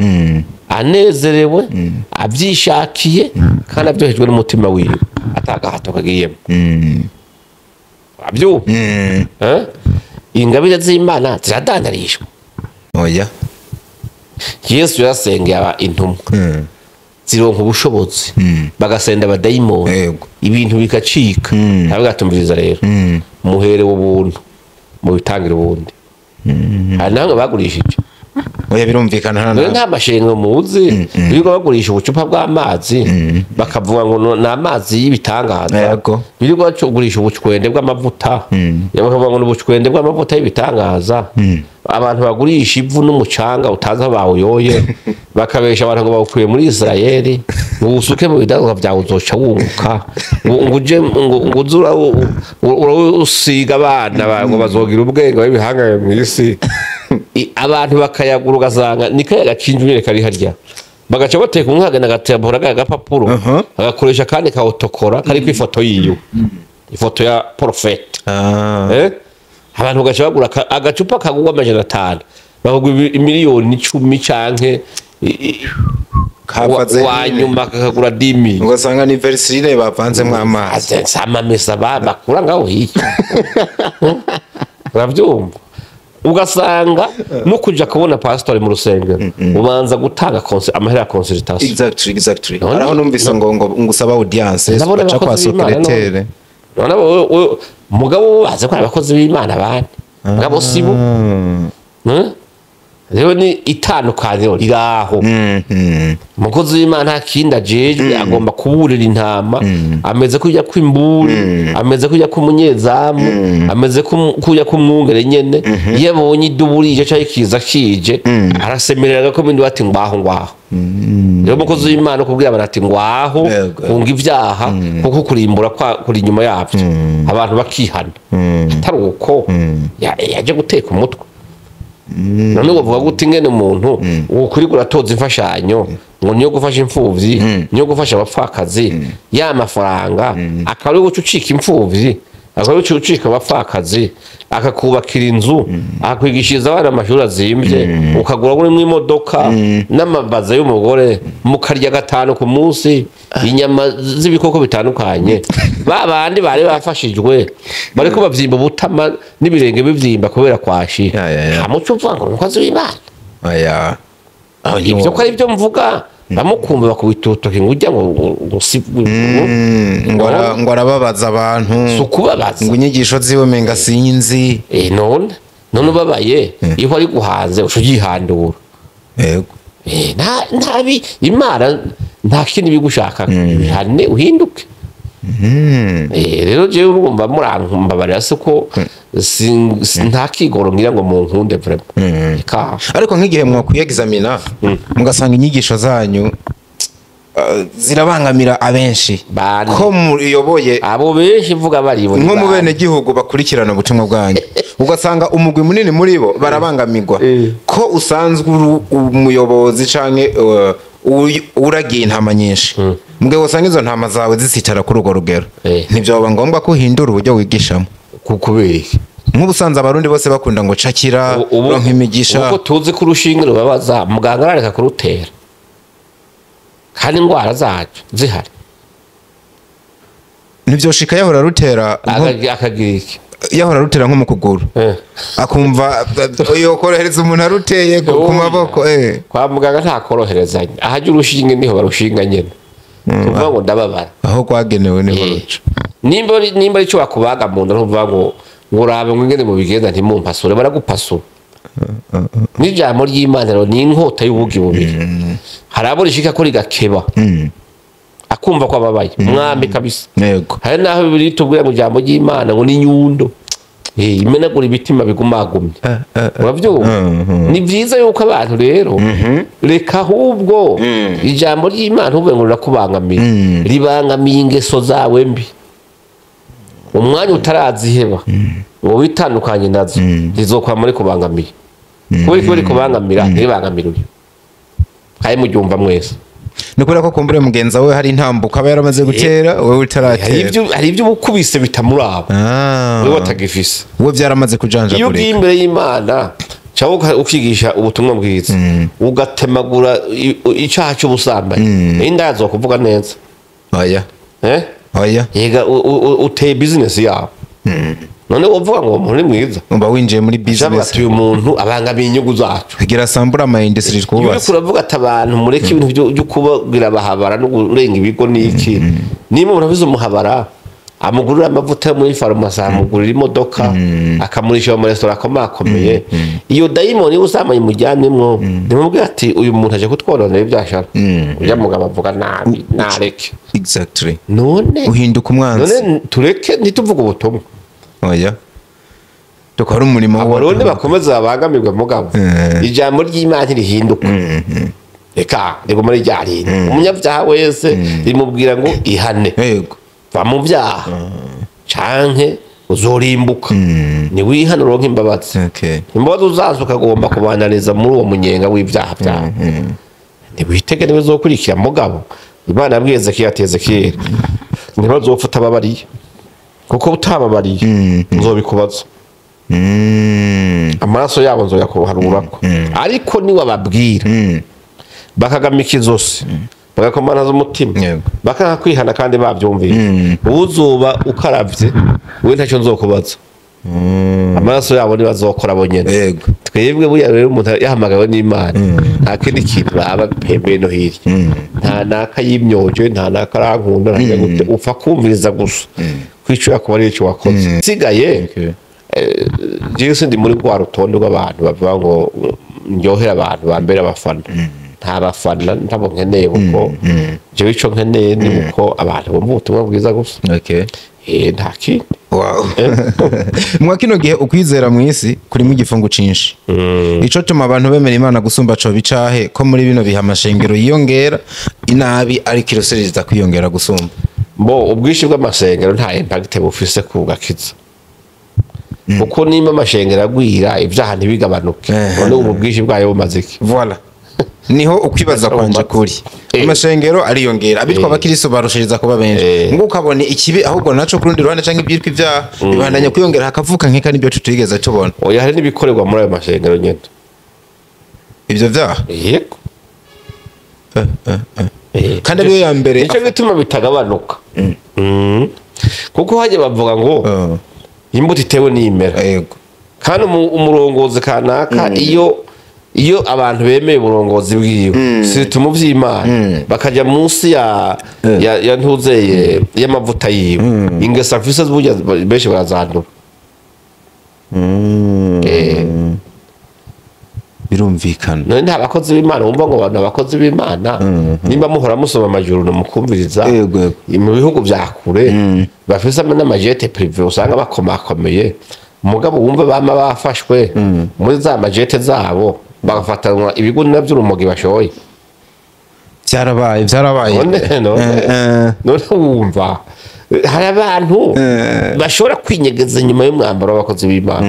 anezerewe, abyishakiye kandi aryohejwe n'umutima wiwe, atagahato kagiyemo. Abyumva? Eh? Ingabire z'Imana ziradandarishwa? Oya. Yesu yarasengeye aba intumwa zironka ubushobozi, bagasenda abadayimoni, ibintu bigacika. Aravuga ati: rero muherewe ubuntu, mubitangira ubundi. Hari namwe bagurishije. Oya, birumvikana hano. Rero nta mashengo muzi birirwa bagurisha ubucupa bw'amazi, bakavuga ngo ni amazi y'ibitangaza. Birirwa bagurisha ubucwende bw'amavuta, bakavuga ngo ni ubucwende bw'amavuta y'ibitangaza. Abantu bagurisha ivu n'umucanga utazi aho bawuyoye, bakabesha abantu ngo bawukuye muri Israeli, ngo usuke mu bidandazwa byawe uzoca wunguka, ngo uje ngo uze usiga abana ngo bazogira ubwenge b'ibihangange mu isi. Abantu bakayagura, ugasanga ni kaya gacinju nyene kari harya, bagaca bateka umwe akagenda agatembura agapapuro, agakoresha kandi kawutokora kariko ifoto yiwe, ifoto ya porofete. Abantu bagaca bagura agacupa kagurwa 500, bakagura 10 miliyoni canke wa nyuma kakagura 10 000. Ugasanga ni Vaseline bavanzemwo amazi. Amamesa bakura ngaho hirya, uravyumva? Ugasanga no kuja kubona pasitori mu rusengero ubanza gutanga amahera ya consultation. Exactly. Araho numvise ngo usaba audience, baca kwa secrétaire. None mugabo bazi ko ari abakozi b'Imana abandi, mugabo sibo. Rero ni itandukaniro riraho. Umukozi w'Imana nta kindi ajejwe, agomba kuburira intama. Ameze kujya kw'imburi, ameze kujya k'umunyezamu, ameze kujya k'umwungere nyene. Iyo abonye idubu rije canke ikiza kije, arasemerera ko bindi ati ngwaho, ngwaho. Rero umukozi w'Imana kubwira abantu ati ngwaho, kunga ibyaha, kuko kurimbura kuri inyuma yabyo, abantu bakihana. Atari uko yaje guteka umutwe. None uvuga gute ingene umuntu ukurigura uratoza imfashanyo ngo niyo gufasha imfuvyi, niyo gufasha abapfakazi, ya mafaranga akaba ari guca ucika imfuvyi, akaba ari guca ucika abapfakazi, akakubakira inzu, akakwigishiriza abana amashuri azimvye, ukagura urimo imodoka n'amabaza y'umugore, mukarya gatanu ku munsi inyama z'ibikoko bitandukanye? Ba bandi bari bafashijwe bariko bavyimba ubutama n'ibirenge bivyimba kubera kwashi. Ya. Nta muco uvuga ngo umukozi w'Imana. Aya. Ibyo ko ari byo mvuga, bamukumva bakubita urutoki ngo ujya ngo si Ngo arababaza abantu. Si ukubabaza. Ngo inyigisho ziwe menga sinzi. None ubabaye iyo ari guhanze uca uyihandura. Yego. Nta ntabi Imana nta kindi bigushaka, bihane uhinduke. Rero jewe urumva murankumbabarira, se ko nta kigoro ngira ngo munkunde vraiment. Eka. Ariko nk'igihe mwakwiye-examina mugasanga inyigisho zanyu zirabangamira abenshi, Bande. ko muyoboye Abo benshi mvuga baribo ni nko mu bande. bene gihugu bakurikirana ubutumwa bwanyu, ugasanga umugwi munini muri bo barabangamirwa, ko usanzwe uri umuyobozi canke uragiye intama nyinshi, mbwe usanga izo ntama zawe zisitara kuri urwo rugero, ntibyoba ngombwa ko uhindura uburyo wigishamo? Kubera iki? Nk'ubusanzwe Abarundi bose bakunda ngo cakira, ronka imigisha. Uko tuzi ko urushinge rubabaza, muganga arareka kurutera kandi indwara zacu zihari? Ntibyoshika yahora rutera Akagira iki? Yahora rutera nko mu kuguru, akumva yokorohereza umuntu aruteye ku maboko. Kwa muganga nta koroherezanya, ahajya urushinge niho barushinga nyene, tuvuga ngo ndababara. Aho rwagenewe niho ruca. Nimba ari icyo bakubaga mu nda, ntuvuga ngo urabe ngo ingene mubigenza ntimumpasure, baragupasura. N'ijambo ry'Imana rero ni inkota y'ubugi bubiri, hari abo rishika ko rigakeba, akumva ko ababaye umwami kabisa. Hari n'aho Bibiliya itubwira ngo ijambo ry'Imana ngo ni inyundo imenagura ibitima bigumagumye, urabyumva? Ni byiza yuko abantu rero reka ahubwo ijambo ry'Imana ntuvuge ngo rirakubangamiye, ribangamiye ingeso zawe mbi. Umwanya utaraziheba ngo witandukanye nazo, rizokwama rikubangamiye. Kubera ko rikubangamira, ntiribangamira uyu kandi muryumva mwese. Ni kubera ko kumbure mugenza we hari intambuko aba yaramaze gutera, wowe utaratera. Hari ibyo uba ukubise bitamuraba, wewe watagifise. We byaramaze Iyo kujanjagurika. ugiye imbere y'Imana cyangwa ukigisha ubutumwa bwiza, ugatemagura icyaha cy'ubusambanyi, inda kuvuga neza? Oya. Eh? Oya. Yega uteye business yawe, none wovuga ngo uwo muntu ni mwiza? Uba winjiye muri Cyangwa business. ati uyu muntu abangamiye inyungu zacu. Kugira sambura ama industry Iyo uriko twubatse. uravuga ati abantu mureke ibintu byo kubabwira abahabara no kurenga ibigo n'iki, niba umuntu abize umuhabara, amugurira amavuta yo muri farumasi, amugurira imodoka, akamurisha mu maresitora akomakomeye, iyo dayimoni ubusambanyi mujyanemwo, nimubwire ati uyu muntu aje kutwononera ibyashara, ujya mugabo avuga nabi, nareke. Exactly. None Uhinduka umwanzi. None tureke ntituvuge ubutumwa? Oya. Dukora umurimo. Abarundi bakomeza babangamirwe, mugabo ijambo ry'Imana ntirihinduka, reka riguma rya rindi. Umunyabyaha wese rimubwira ngo ihane, va mu byaha canke uzorimbuka. Niwihane uronke imbabazi. Imbabazi uzaza ukagomba kubananiza muri uwo munyenga w'ibyaha byawe, ntiwitege ntibizokurikira. Mugabo Imana yabwiye Ezekiya ati: "Ezekiyeli, ntibazopfa utababariye, kuko utababariye nzobikubaza. Amaraso yabo nzoyakuharurako. Ariko niwababwira bakagamika izosi, bagakomanaza umutima, bakanga kwihana kandi babyumviye, uzuba ukaravye we, ntacyo nzokubaza. Amaraso yabo ntibazokora bo nyene." Twebwe buriya rero, umuntu yahamagawe n'Imana, nta kindi kintu baba pembeni no hirya, nta naka yimyoje, nta naka arankunda, nta gute, upfa kumviriza gusa kwico yakuba ari ico wakoze sigaye. Jewe sindi muri rwa rutonde rw'abantu bavuga ngo ndyohere abantu bambere abafana. Nta bafana ntabo nkeneye, kuko jewe ico nkeneye ni uko abantu bumva ubutumwa bwiza gusa. Nta kindi. Wow. Mwa kino gihe ukwizera mu isi kurimo igifungo cinshi. Ico tuma abantu bemera Imana gusumba co bicahe ko muri bino biha amashengero yiyongera inabi, ariko irosereza kwiyongera gusumba? Bo ubwinshi bw'amasengero nta impact bufise ku gakiza, kuko nimba amashengero agwira ibyaha ntibigabanuke, none ubu bwinshi bwayo bumaze iki? Voilà. Niho ukwibaza kwanje kuri. Amashengero ariyongera, abitwa abakristo barushiriza kuba benshi. Ngo ukabona ikibi ahubwo naco kurundi ruhande canke ibyitwa ibyaha bibandanya kwiyongera, hakavuka nkeka nibyo tutigeze tubona. Oya, hari n'ibikorerwa muri ayo mashengero nyene. Ivyo vyaha? Yego. Kandi ariyo ya mbere. Nicyo gituma bitagabanuka. Kuko hajya bavuga ngo imbuto itewe n'imera. Kandi umurongozi kanaka, iyo abantu bemeye uburongozi bwiwe, si mu vy'Imana, bakajya munsi ya ntuzeye y'amavuta yiwe, ingeso afise burya benshi barazandura. Birumvikana. None nta bakozi b'Imana wumva ngo abantu abakozi b'Imana, nimba muhora musoma amajuru mukumviriza Yego, yego. mu bihugu vya kure bafise n'ama jet privé, usanga bakomakomeye, mugabo wumva bama bafashwe muri za ma jet zabo, bagafatanwa ibigunira vy'urumogi bashoye. Byarabaye, byarabaye. None none wumva hari abantu bashobora kwinyegeza inyuma y'umwambaro w'abakozi b'Imana,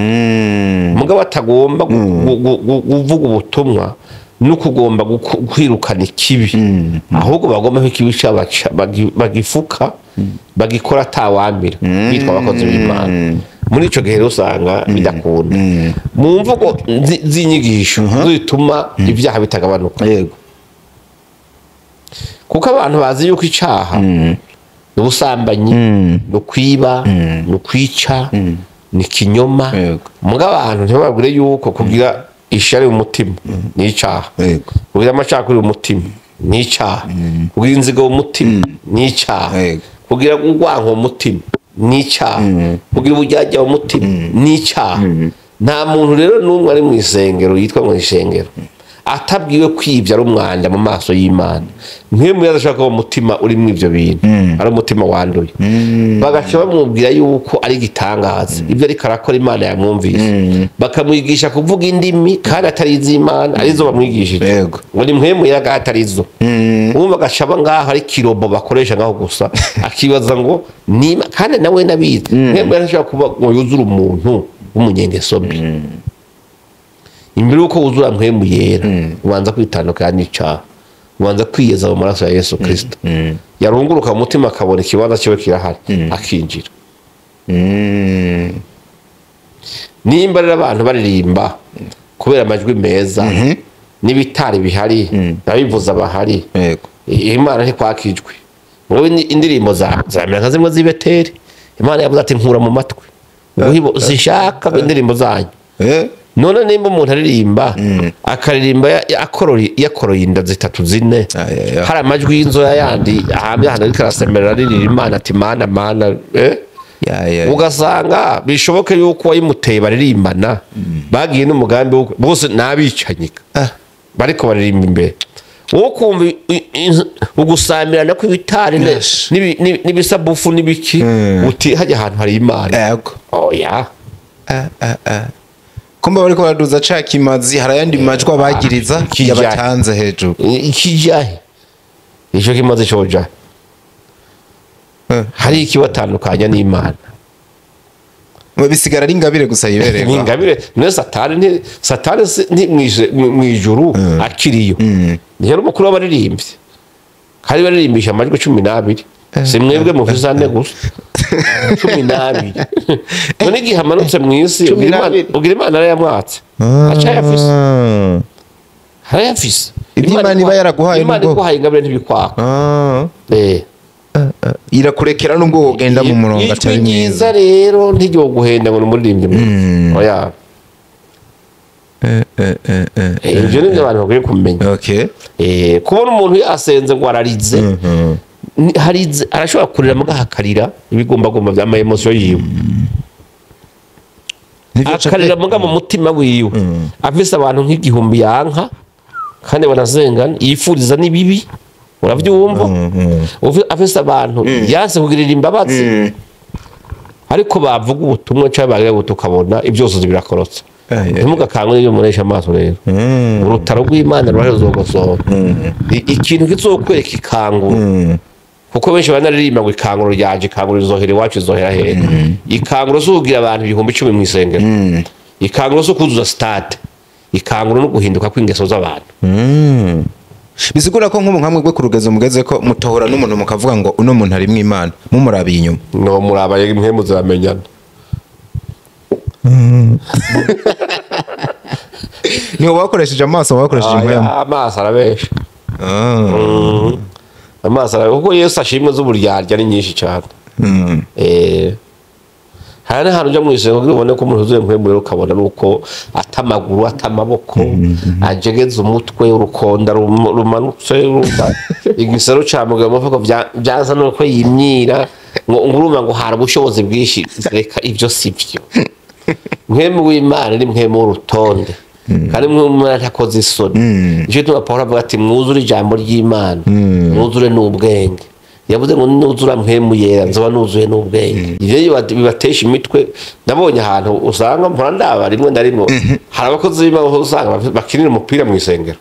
mugabo atagomba kuvuga ubutumwa no kugomba kwirukana ikibi, ahubwo bagomba ko ikibi cabo bagifuka, bagikora atawamira, bitwa abakozi b'Imana. Muri ico gihe rero usanga bidakunda mu mvugo z'inyigisho zituma ibyaha bitagabanuka, kuko abantu bazi yuko icaha ni ubusambanyi, ni ukwiba, ni ukwica, ni ikinyoma. Mugabo abantu ntibababwire yuko kugira ishari mu mutima ni icaha, kugira amacakubiri mu mutima ni icaha, kugira inzigo mu mutima ni icaha, kugira urwanko mu mutima ni icaha, kugira uburyarya mu mutima ni icaha. Nta muntu rero n'umwe ari mu isengero, yitwa mu isengero, atabwiwe kwibya ari umwanda mu maso y'Imana. Nk'iyo adashaka ko umutima urimo ibyo bintu ari umutima wanduye, bagaca bamubwira yuko ari igitangaza ibyo ariko arakora, Imana yamwumvise, bakamwigisha kuvuga indimi kandi atari iz'Imana arizo bamwigishije, ngo ni mpwemu yaga atari izo. Ubu bagaca aba ngaho ari kirobo bakoresha ngaho gusa, akibaza ngo niba kandi nawe nabizi mpwemu yarashobora kuba ngo yuzure umuntu w'umunyengeso mbi. Imbere yuko wuzura mpwemu yera, ubanza kwitandukanya n'icaha, ubanza kwiyeza mu maraso ya Yesu Kristo. Yarunguruka mu mutima akabona ikibanza cyiwe kirahari, akinjira. Nimba rero abantu baririmba kubera amajwi meza n'ibitari bihari, abivuza bahari, Imana ntikwakijwe ngo indirimbo zamera nka zimwe z'ibeteri. Imana yavuze ati: "Nkura mu matwi." Ngo zishaka indirimbo zanyu. None nimba umuntu aririmba, akaririmba yakoroye inda zitatu zine, Ay, ay, ay. hari amajwi y'inzoya yandi ahamye ahantu ariko arasemerera aririra Imana ati: "Mana, Mana," eh? Ya, ya. Ugasanga bishoboke yuko wayimuteye baririmbana bagiye n'umugambi bose n'abicanyi bariko baririmba imbere, wowe kumva ugusamirana kw'ibitari n'ibisabufu n'ibiki, uti hajya ahantu hari Imana. Oya. Kumba bariko baraduza ca kimazi, hari ayandi majwi abagiriza Kijya. yabatanze hejuru. Ikijahe ico kimaze coja hari ikibatandukanya n'Imana. Bisigara ari ingabire gusa yibereye. Ni ingabire. None Satani Satani mwijuru akiriyo ntiyari umukuru w'abaririmbyi, hari baririmbisha amajwi 12, si mwebwe mufise ane gusa, 12. None igihe amanutse mw'isi, 12. Ugira Imana arayamwatse, acayafise, arayafise. Ibyo Imana iba yaraguhaye Imana nubwo- iguhaye ingabire ntibikwaka. Irakurekera nubwo wogenda mu murongo Ijwi atari ryiza mwiza. Rero ntiryoguhenda ngo ni umuririmbyi mwiza, oya. Ibyo ni byo abantu bakwiye kumenya. Kubona umuntu yasenze ngo ararize, harize, arashobora kurira muga hakarira ibigombagomba vy'ama émotions yiwe. Nivyo ca- Akarira muga mu mutima wiwe afise abantu nk'igihumbi yanka kandi banazengana, yifuriza n'ibibi, uravyumva? Afise abantu yanse kugirira imbabazi, ariko bavuga ubutumwa cyangwa bagira ngo tukabona ibyosozi birakorotse. Ntimugakangwe n'ibyo muresha amaso rero. Urutaro rw'Imana rurahezogosohora ikintu kizokwereka ikanguro, kuko benshi banaririmba ngo ikanguro ryaje, ikanguro rizohera iwacu, rizohera hehe? Ikanguro si ukugira abantu 10,000 mu isengero, ikanguro si ukuzuza stade, ikanguro no guhinduka kw'ingeso z'abantu. Bisigura ko nk'ubu nkamwe gwe ku rugezo mugeze ko mutohora n'umuntu mukavuga ngo uno muntu arimwo Imana mumurabiye inyuma? No muraba mwe muzamenyana. Niho bakoresheje amaso, bakoresheje impwemu? Aya, amaso arabesha. Amaso arabesha, kuko Yesu ashimwe z'uburyarya ni nyinshi cyane. Hari n'ahantu ujya mu isengero kugira ubone ko umuntu wuzuye mpwemu, rero ukabona nuko atamaguru, atamaboko, ajegeza umutwe, urukonda rumanutse, igisero ca mugabo mu mufuko, vyaza nuko yimyira ngo urumva ngo hari ubushobozi bwinshi. Reka, ibyo si byo. Mpwemu w'Imana ni mpwemu w'urutonde, kandi mpwemu w'Imana ntakoze isoni. Nico gituma Pawulo avuga ati: "Mwuzure ijambo ry'Imana, mwuzure n'ubwenge." Yavuze ngo: "Nuzura Mpwemu Yera, nzoba nuzuye n'ubwenge." Ivyo bibatesha imitwe. Nabonye ahantu usanga mpora ndaba rimwe na rimwe, hari abakozi b'Imana usanga bakinira umupira mu isengero.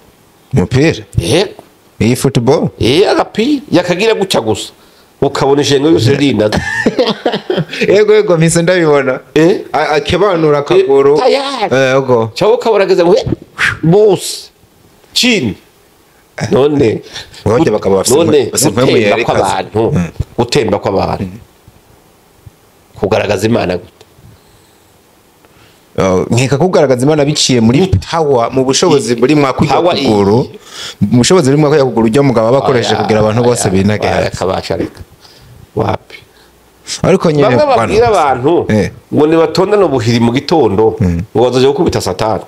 Umupira? Yego. Iyi football? Agapira yakagira gutya gusa, ukabona ishengo yose rinaze. Yego, mpise ndabibona. Akebanura akaguru. Tayari. Yego. Cyangwa ukabona ageze ngo bose chini. None Bongeye bakaba bafise none bafise impwemu gutemba yerekaza. kw'abantu, gutemba kw'abantu kugaragaza Imana gute? Nkeka kugaragaza Imana biciye muri power, mu bushobozi buri mwa kujya Power. kuguru, mu bushobozi buri mwa kujya kuguru ujya mugabo aba akoresheje kugira abantu bose binage hasi. Akabasha, reka, wapi. Ariko nyine Bamwe babwira abantu ngo nibatondane ubuhiri mu gitondo, ngo bazoja gukubita Satani,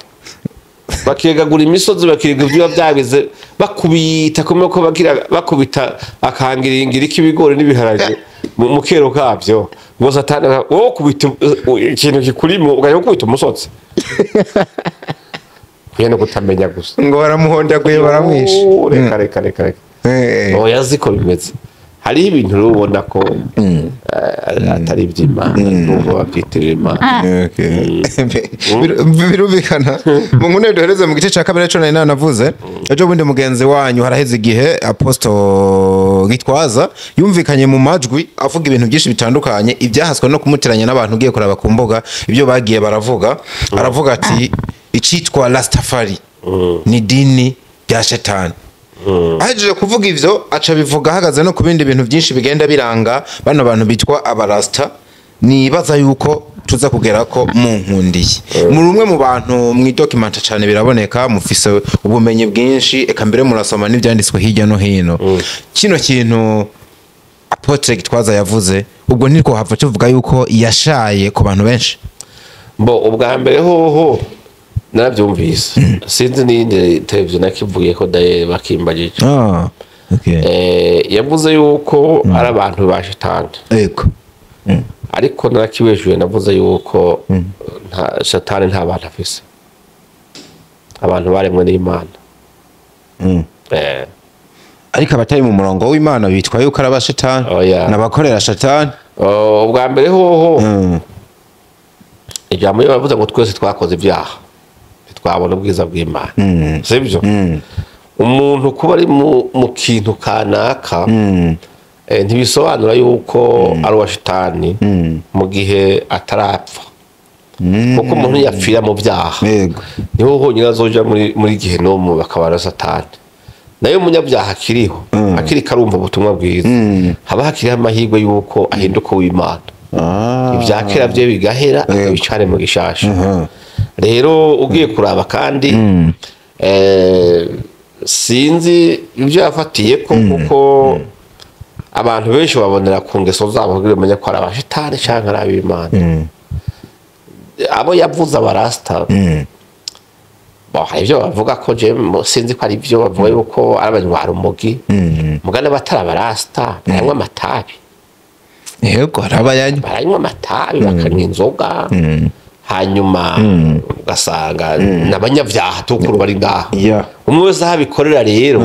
bakegagura imisozi, bakirega ivyuya byabize, bakubita kumwe ko bagira bakubita akangiringiri k'ibigori n'ibiharage mu kero kabyo, ngo Satani wowe kubita ikintu kikurimo, ugajya gukubita umusozi, kuya no kutamenya gusa. Ngo baramuhondaguye, baramwishe. Oh, reka, reka, reka, reka. Oya, ziko bimeze. Hariho ibintu rero ubona ko atari iby'Imana nubwo babyitirira Imana. Okay. Birumvikana. Mu nkune duhereze mu gice cya kabiri cyo nari nanavuze ejo bundi, mugenzi wanyu haraheze igihe, Apostle Gitwaza, yumvikanye mu majwi avuga ibintu byinshi bitandukanye, ibyahaswe no kumuteranya n'abantu. Ugiye kuraba ku mbuga ibyo bagiye baravuga, aravuga ati icitwa Rastafari ni dini rya shetani. Ahejeje kuvuga ivyo, aca bivuga ahagaze no ku bindi bintu byinshi bigenda biranga bano bantu bitwa abarasta. Nibaza yuko tuza kugera ko munkundiye muri umwe mu bantu mwidocumenta cyane, biraboneka mufise ubumenyi bwinshi, eka mbere murasoma n'ibyanditswe hirya no hino. Kino kintu Apotre Gitwaza yavuze, ubwo nitwo hava tuvuga yuko yashaye ku bantu benshi? Bo, ubwa mbere hoho narabyumvise, sinzi n'iyindi televiziyo nakivuye ko daye bakimbagije. Ah, okay. Yavuze yuko ari abantu ba shetani. Yego. Ariko narakibeshuye, navuze yuko nta shetani, nta bantu afise, abantu baremwe n'Imana. Ariko abatari mu murongo w'Imana bitwa yuko ari abashetani Oya. n'abakorera shetani. Oh, ubwa mbere hoho Ijambo iyo bavuze ngo twese twakoze ibyaha ntitwabona ubwiza bw'Imana, sibyo? Umuntu kuba ari mu kintu kanaka ntibisobanura yuko ari uwa shitani mu gihe atarapfa, kuko umuntu yapfira mu byaha niho honyine azoja muri gehinomu bakaba na Satani. Nayo umunyabyaha akiriho, akiriko arumva ubutumwa bwiza, haba hakiriho amahirwe yuko ahinduka uw'Imana, ibya kera bye bigahera, akabicare mu gishasha. Rero ugiye kuraba kandi, sinzi ibyo yafatiye ko, kuko abantu benshi babonera ku ngeso zabo kugira bamenye ko ari abashitani canke ari ab'Imana. Abo yavuze abarasta, bon, hari ibyo bavuga ko je sinzi ko ari byo bavuga yuko ari abanywarumogi, mugana batari abarasta baranywa amatabi. Yego, hari abayanywa. Baranywa amatabi, bakanywa inzoga, hanyuma ugasanga n'abanyabyaha tukuru bari ngaho. Umwe wese aho abikorera rero,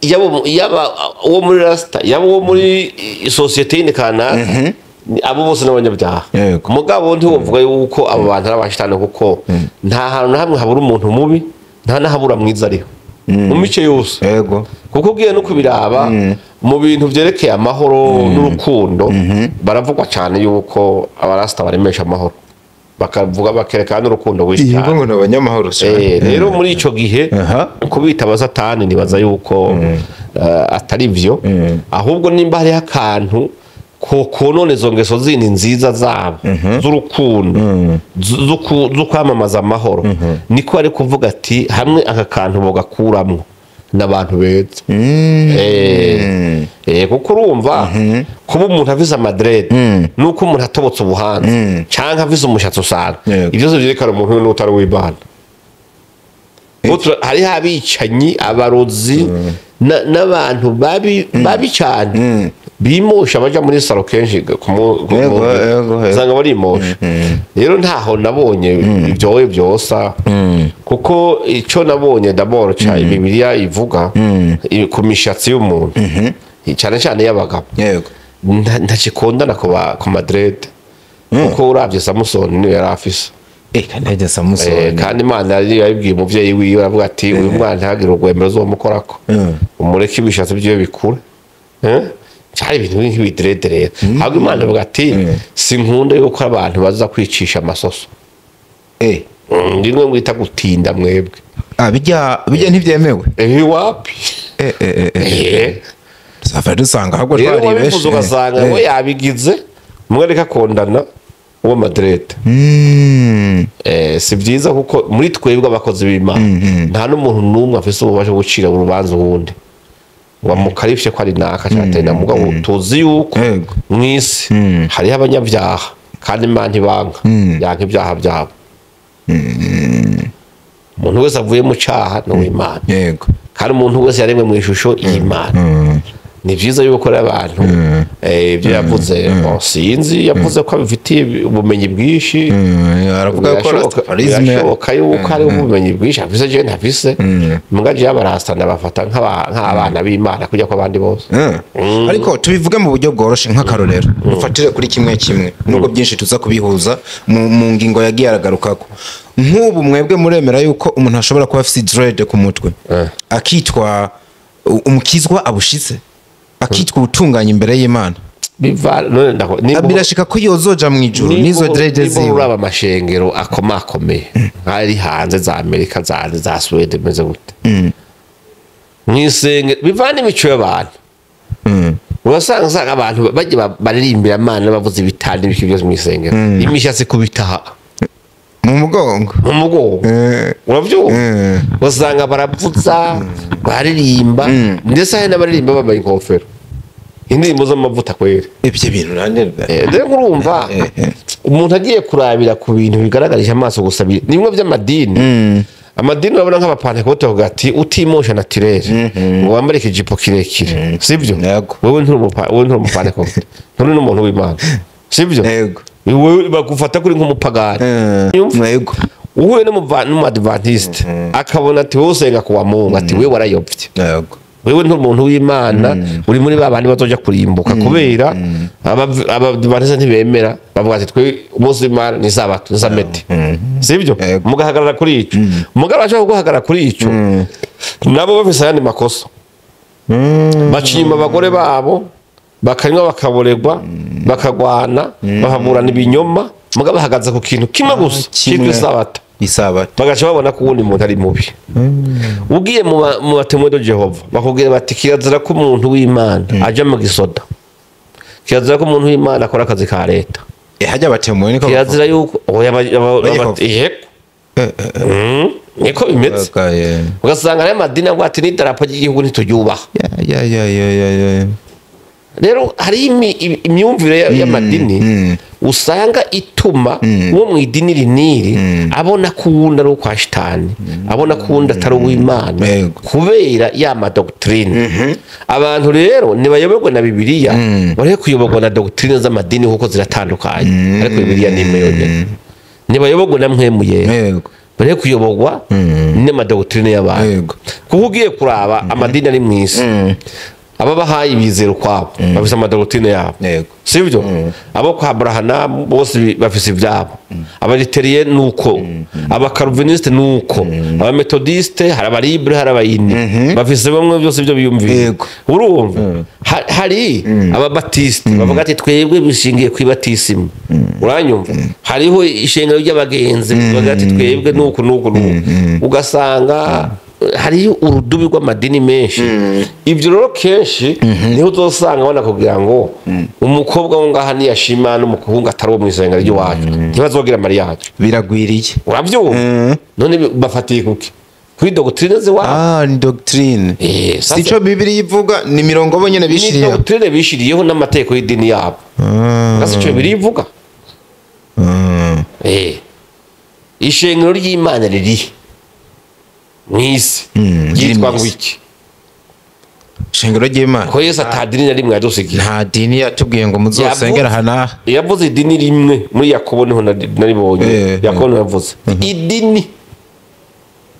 yaba uwo muri rasta, yaba uwo muri sosiyete yindi kanaka, abo bose n'abanyabyaha. Mugabo ntiwovuga yuko abo bantu ari abashitani, kuko nta hantu na hamwe habura umuntu mubi, nta n'ahabura mwiza ariho mu mice yose. Kuko ugiye no kubiraba mu bintu vyerekeye amahoro n'urukundo, baravugwa cyane yuko abarasta baremesha amahoro, bakavuga bakerekana n'urukundo rwinshi Yego, cyane. ngo ni abanyamahoro cyane. Rero muri ico gihe kubita abasatani nibaza yuko atari vyo, ahubwo nimba hariho akantu ko konona izo ngeso zindi nziza zabo z'urukundo, zo kwamamaza amahoro, niko ari kuvuga ati hamwe aka kantu bogakuramwo n'abantu beza. Kuko urumva kuba umuntu afise amadrede nuko umuntu atobotse ubuhanza canke afise umushatsi usanzwe, ivyo vyose vyerekana umuntu n'utari w'Imana. Hariho abicanyi, abarozi, n'abantu babi babi cyane bimosha, baja muri salon kenshi ku Yego. usanga barimosha. Rero ntaho nabonye ibyowe byosa, kuko ico nabonye d'abord ca Bibiliya ivuga ku mishatsi y'umuntu, cyane cyane y'abagabo, ntakikondana ku madrede, kuko uravye Samusoni niyo yari afise. Kandi Samusoni. Kandi Imana yari yabibwiye umuvyeyi wiwe, aravuga ati uyu mwana ntagire urwemero uzomukorako, umureke ibishatsi vyiwe bikure. Cyari ibintu nk'ibidirede rero, ahubwo Imana ivuga ati sinkunda yuko abantu baza kwicisha amasoso. Rimwe mwita gutinda mwebwe. Ah, bijya ntibyemewe. Wapi. Tuzava dusanga ahubwo Rero twaribeshe. wabivuze ugasanga we yabigize mwereka kondana uwo madrede. Si byiza, kuko muri twebwe abakozi b'Imana nta n'umuntu n'umwe afise ububasha bwo gucira urubanza uwundi ngo amukarifye ko ari naka cyangwa na mugabo tuzi yuko mw'isi hariho abanyabyaha, kandi Imana ntibanga yanka ibyaha byabo. Umuntu wese avuye mu cyaha ni uw'Imana, kandi umuntu wese yaremwe mu ishusho y'Imana. Ni byiza yuko rero abantu, ibyo yavuze, bon, sinzi, yavuze ko abifitiye ubumenyi bwinshi. Aravuga ko Rastafarisme Birashoboka yuko hari ubumenyi bwinshi afise, jewe ntafise. Muga jewe abarasta ndabafata nk'abana b'Imana kujya kw'abandi bose. Ariko tubivuge mu buryo bworoshe, nk'akarorero dufatire kuri kimwe kimwe, nubwo byinshi tuza kubihuza mu ngingo yagiye aragarukako. Nk'ubu mwebwe muremera yuko umuntu ashobora kuba afise dread ku mutwe akitwa umukizwa abushitse, akitwa ubutunganye imbere y'Imana? Biva none Birashika ko yozoja mu ijuru n'izo dread nimba ziwe? Uraba amashengero akomakomeye nk'ari hanze za Amerika, za Suwede, bimeze gute mw'isengero? Bivana imico y'abantu. Urasanga usanga abantu bajya baririmbira Imana bavuze ibitanda n'ibiki byose mw'isengero, imishatsi kubitaha mu mugongo. Mu mugongo. Uravyumva? Usanga baravuza, baririmba, ndetse hari n'abaririmba bambaye inkofero, indirimbo z'amavuta kwera. Ibyo bintu nanjye Rero urumva umuntu agiye kurabira ku bintu bigaragarisha amaso gusa, ni bimwe by'amadini. Amadini urabona nk'abapantekote bavuga ati utimosha naturel ngo wambare ikijipo kirekire, sibyo? Yego. Wewe nturi umupantekote, nturi n'umuntu w'Imana, sibyo? Yego. Wewe bagufata kuri nk'umupagani. Yumva? Yego. Uhuye n'umuadventiste akabona ati wowe usenga kuwa Mungu, ati wewe warayobye, Yego. wewe nturi umuntu w'Imana, uri muri ba bandi bazoja kurimbuka kubera Abadivantisite ntibemera, bavuga ati twe umunsi w'Imana ni sabato, ni samedi, sibyo? Yego. Mugahagarara kuri ico, mugabo bashaka guhagarara kuri ico nabo bafise ayandi makosa, baca inyuma abagore babo, bakanywa, bakaborerwa, bakagwana, bahaburana ibinyoma, mugabo bahagaze ku kintu kimwe gusa Kimwe. cyitwa isabato. Isabato. Bagaca babona ko uwundi muntu ari mubi. Ugiye mu ba Témoins de Jéhovah, bakubwira bati kirazira ko umuntu w'Imana aja mu gisoda, kirazira ko umuntu w'Imana akora akazi ka leta. Hajya abatemuwe niko bavuga. Kirazira yuko oya, Yehova. yego. Niko bimeze. Okay. Ugasanga rero amadini avuga ati n'idarapo ry'igihugu ntituryubaha. Ya ya ya ya ya ya. Rero hari imyumvire y'amadini usanga ituma uwo mu idini riniri abona ko uwundi ari uwo kwa shitani, abona ko uwundi atari uw'Imana, Yego. kubera ya ma doctrine. Abantu rero ntibayoborwe na Bibiliya, bareke kuyoborwa na doctrine z'amadini kuko ziratandukanye, ariko Bibiliya ni imwe yonyine. Ntibayoborwe na Mpwemu Yera, bareke kuyoborwa n'ama doctrine y'abantu, kuko ugiye kuraba amadini ari mu isi, ababahayi bizera ukwabo, bafise ama doctrine yabo, sibyo? Abo kwa Abraham bose bafise ibyabo, abaluthériens nuko, abacalvinistes nuko, abaméthodistes, hari abalibres, hari abayini, bafise bamwe byose ibyo biyumviye. Urumva hari ababatistes bavuga ati twebwe bishingiye ku ibatisimu, uranyumva? Hariho ishengero ry'abagenzi bavuga ati twebwe nuku nuku nuku. Ugasanga hariyo urudubi rw'amadini menshi. Ibyo rero kenshi niho uzosanga babona kugira ngo umukobwa wo ngaha niyashima n'umuhungu atari uwo mu isengero ry'iwacu, ntibazogira mariage. Biragwiriye. Urabyumva? None bafatiye kuki? Kuri doctrine z'iwabo. Ah, ni doctrine. Sasa- Sico Bibiliya ivuga, ni mirongo bo nyene Ni bishiriyeho. doctrine bishiriyeho n'amategeko y'idini yabo. Gasi ico birivuga. Ishengero ry'Imana riri mw'isi Riri ryitwa mw'isi. ngo iki? Ishengero ry'Imana. Ko Yesu ata dini na rimwe yadusigiye. Nta dini yatubwiye ngo muzosengera aha n'aha. Yavuze idini rimwe muri Yakobo, niho naribonye. Yakobo niho yavuze idini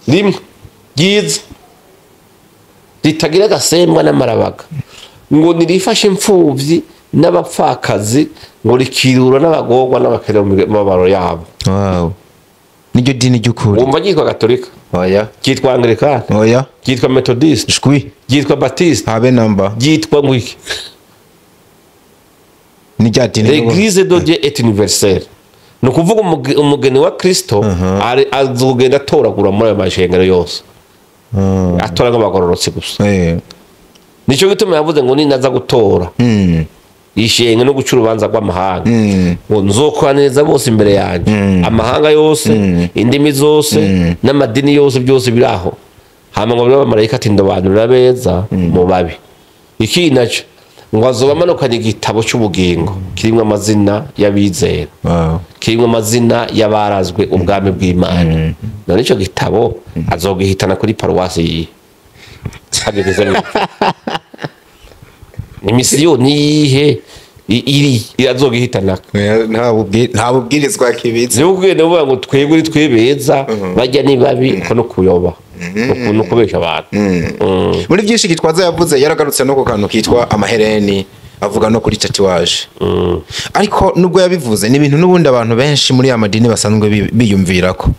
rimwe ryiza ritagira agasembwa n'amarabaga, ngo nirifashe imfubyi n'abapfakazi, ngo rikirura n'abagorwa n'abakene mu mababaro yabo. Wow, niryo dini ry'ukuri. Wumva ryitwa Gatolika? Oya. Ryitwa Anglikani? Oya. Ryitwa Methodiste? Shwi. Ryitwa Baptiste? Habe namba. Ryitwa ngo iki? Ni rya dini. L'église de Dieu est universelle. Ni ukuvuga umugeni wa Kristo azogenda atoragura muri ayo mashengero yose, atora nk'abagororotsi gusa. Nicyo gituma yavuze ngo ninaza gutora ishenge no guca urubanza rw'amahanga, ngo nzokoraniriza bose imbere yanjye, amahanga yose, indimi zose n'amadini yose, byose biri aho. Hama ngo abamarayika ati ndobanurira beza mu babi. Ikindi nacyo ngo azoba amanukanye igitabo cy'ubugingo kirimo amazina y'abizera, kirimo amazina y'abarazwe ubwami bw'Imana. None icyo gitabo azogihitana kuri paruwasi yihe? Hageze mu ni misiyoni yihe iri azogihitana? Nta bubwirizwa kibitse. Niba ugenda uvuga ngo twebwe ni twe beza, bajya ni babi, uko no kuyoba, ukuntu kubesha abantu. Muri byinshi Gitwaza yavuze, yaragarutse no ku kantu kitwa amahereni, avuga no kuri tatouage. Ariko nubwo yabivuze, ni ibintu n'ubundi abantu benshi muri ya madini basanzwe biyumvirako.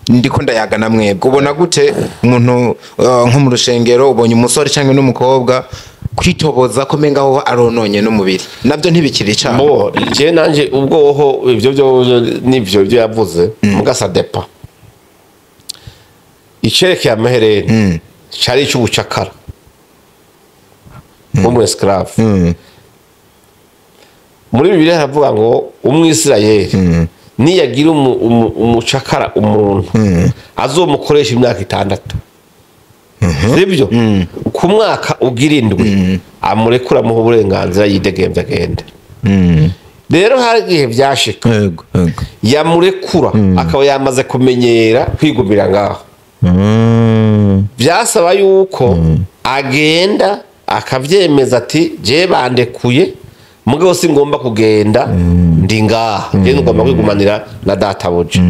Ndiko ndayaga na mwebwe, ubona gute umuntu nko mu rushengero ubonye umusore cyangwa n'umukobwa kwitoboza ko menga aho arononye n'umubiri, nabyo ntibikiri icyaha? Bo je nanje ubwo hoho ivyo byo nivyo byo yavuze, muga ça dépend. Icerekeye amahereni cari icy'ubucakara w'umu esclave. Muri Bibiliya haravuga ngo Umwisirayeli niyagira umucakara, umuntu azomukoresha imyaka 6, sibyo? Ku mwaka ugira indwi amurekura, amuha uburenganzira, yidegemvya agende. Rero hari igihe vyashika yego yego yamurekura akaba yamaze kumenyera kwigumira ngaho. Byasaba yuko agenda akavyemeza ati je bandekuye, mugabo singomba kugenda, ndi ngaha, je ngomba kwigumanira na databuja.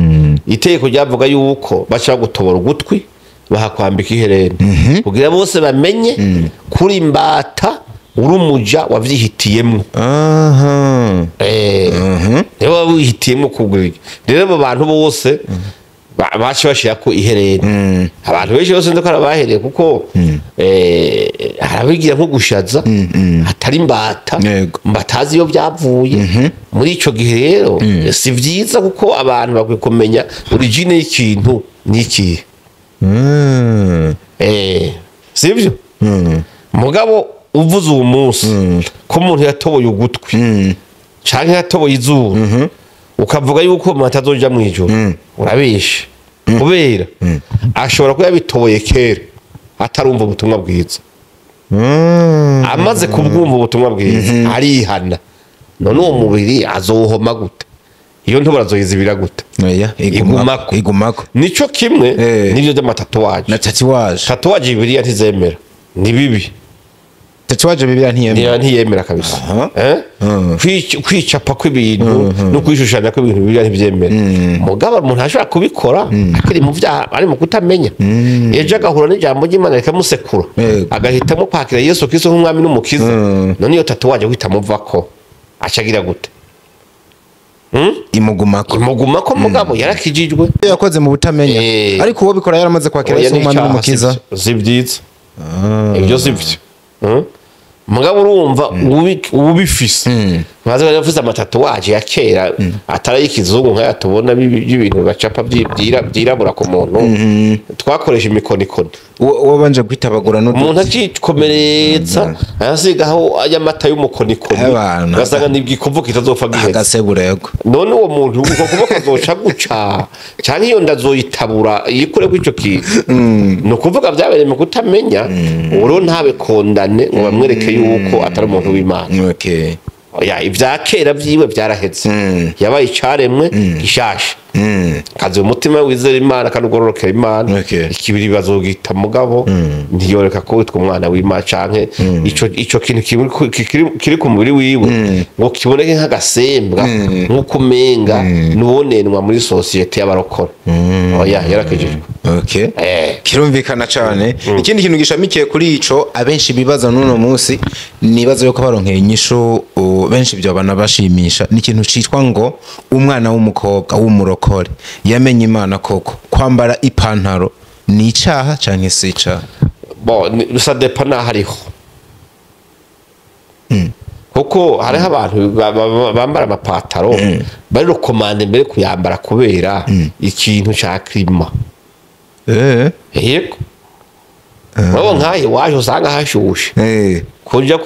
Itegeko ryavuga yuko baca gutobora ugutwi, bahakwambika ihereni kugira bose bamenye kuri imbata. Uri umuja wavyihitiyemwo. Aha. Niwe waba wihitiyemwo kugura ibyo. Rero abo bantu bose baca bashirako ihereni. Abantu benshi bose ndiko arabahereye kuko harabigira nko gushaza atari imbata, mbatazi iyo byavuye. Muri ico gihe rero si vyiza, kuko abantu bakwiye kumenya origine y'ikintu n'ikihe. Sivyo? Mugabo uvuze uwo munsi ko umuntu yatoboye ugutwi canke yatoboye izuru, ukavuga yuko umuntu atazoja mw'ijuru, urabeshe. Kubera ashobora kuba yabitoboye kera atarumva ubutumwa bwiza. Amaze kubwumva ubutumwa bwiza arihana, none uwo mubiri azohoma gute? Iyo ntobora azoyizibira gute? Oya, Igumako. Igumako. Nico kimwe n'ivyo by'amatatouage. Na tatouage. Tatouage Bibiliya ntizemera, ni bibi. Tatouage Bibiliya ntiyemera. Ntiyemera kabisa. Kwicapa kw'ibintu no kwishushanya kw'ibintu Bibiliya ntibyemera. Mugabo umuntu ashobora kubikora akiri mu byaha, ari mu kutamenya, ejo agahura n'ijambo ry'Imana rikamusekura, agahitamo kwakira Yesu Kristo nk'umwami n'umukiza. None iyo tatouage guhita amuvako acagira gute? Imugumako. Imugumako, mugabo yarakijijwe. Iyo yakoze mu butamenya, ariko uwo bikora yaramaze kwakira Oya, Yesu nk'umwami n'icyaha, n'umukiza. Si byiza ibyo, si byo. Mugabo urumva ubifise baza bari bafise amatatouage ya kera atari ay'ikizungu nk'aya tubona y'ibintu bacapa byirabura ku muntu, twakoresha imikonikoni. Wabanje kwitabagura n'uduti. Umuntu akikomeretsa asigaho ay'amata y'umukonikoni, Abana. ugasanga ni igikovu kitazopfa giheze. Agaseburego. None uwo muntu uko kuboko azoca guca, canke iyo ndazoyitabura yikureko ico kintu, ni ukuvuga byabereye mu kutamenya. Uwo rero ntabe condamné ngo bamwereke yuko atari umuntu w'Imana. Oya, ibya kera vyiwe vyaraheze, yabaye icaremwe gishasha. Kazi umutima wizera Imana kandi ugororokera Imana, ikibiri bazogita, mugabo ntiyoreka ko witwa umwana w'Imana canke ico kintu kiri ku mubiri wiwe ngo kiboneke nk'agasembwa, nk'uko umenga n'uwonenwa muri sosiyete y'abarokora. Oya, yarakijijwe. Kirumvikana cyane. Ikindi kintu gishamikiye kuri ico abenshi bibaza n'uno munsi, nibaza yuko baronkeye inyishu benshi byo banabashimisha, ni ikintu citwa ngo umwana w'umukobwa w'umurokore yamenye Imana koko, kwambara ipantaro ni icaha canke si icaha? Bon, ça dépend n'aho ariho, kuko hariho abantu bambara amapataro bari recommandé mbere kuyambara kubera ikintu ca climat. Yego, urabona nk'aha iwacu usanga hashushe, kuja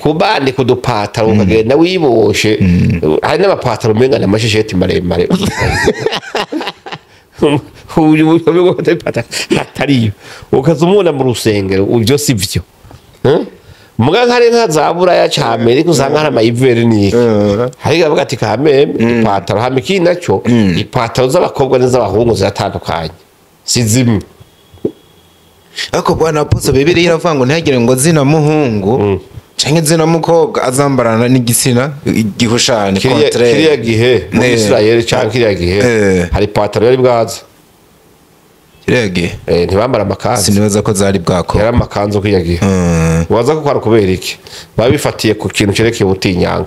kubandika udupataro ukagenda wiboshe. Hari n'amapataro umenga ni amashesheti maremare, atariyo, ukaza umubona mu rusengero. Ibyo si byo. Muga hari nka za Buraya ca Amerika usanga hari amayiveri n'iki, hari avuga ati kameme ipataro. Hama ikindi naco, ipataro z'abakobwa n'iz'abahungu ziratandukanye, si zimwe. Ariko bwana Apostle, Bibiliya iravuga ngo ntihagire ngo zina muhungu canke zina mukobwa azambarana n'igitsina gihushane, Kiriya contraire. Kiriya gihe muri Israel canke kiriya gihe hari ipataro yari bwaza? Kiriya gihe? Ntibambara amakanzu. Sinibaza ko zari bwako. Yari amakanzu kiriya gihe. Waza ko kwari kubera iki? Baba bifatiye ku kintu cerekeye ubutinyanga.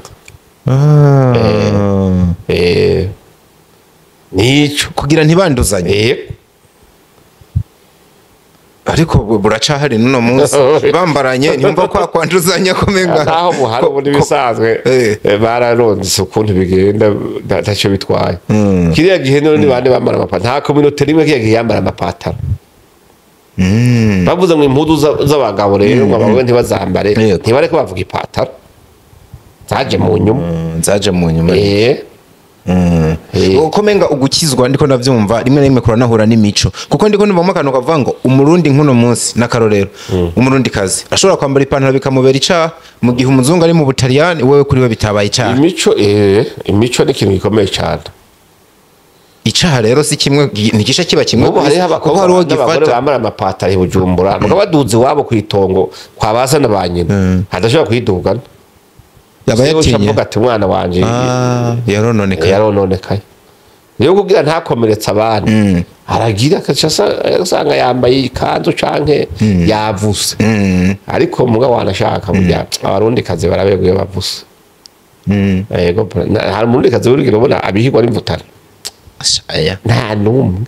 Nico. Kugira ntibanduzanye. Ariko buracahari n'uno munsi, bambaranye ntiyumva ko kwanduzanya kumenga. Naho buhari ubundi bisanzwe, bararonse ukuntu bigenda, ntacyo bitwaye. Kiriya gihe none ni bande bambara amapataro? Nta communauté rimwe kiriya gihe yambara amapataro. Bavuze ngo impuzu z'abagabo rero ngo abagore ntibazambare, ntibareke bavuga ipataro, zaje mu nyuma. Zaje mu nyuma. Uko menga ugukizwa ndiko ndavyumva rimwe na rimwe kuranahura n'imico, kuko ndiko ndumvamo akantu kavuga ngo umurundi nk'uno munsi n'akarorero, umurundi kazi ashobora kwambara ipantaro bikamubera icaha, mu gihe umuzungu ari mu Butaliyani wewe kuri we bitabaye icaha. Imico ni ikintu gikomeye cyane. Icaha rero si kimwe, ntigisha kiba kimwe N'ubu ku isi, hariho kuko abakobwa hari uwo n'abagore gifata. bambara amapataro i Bujumbura, mugabo baduze iwabo ku itongo kwa ba na ba nyina hadashobora kuyidugana. Yaba Siwe uca yatinye. avuga ati umwana wanje Ah, yarononekaye. yarononekaye. Rero kugira ntakomeretse abandi, aragira akaca asanga yambaye ikanzu canke yavuse. Ariko muga wanashaka burya abarundi kazi barabeguye bavuse. Yego, hari umurundi kazi urigero ubona abihigwa n'imvutano? Aya. Nta n'umwe.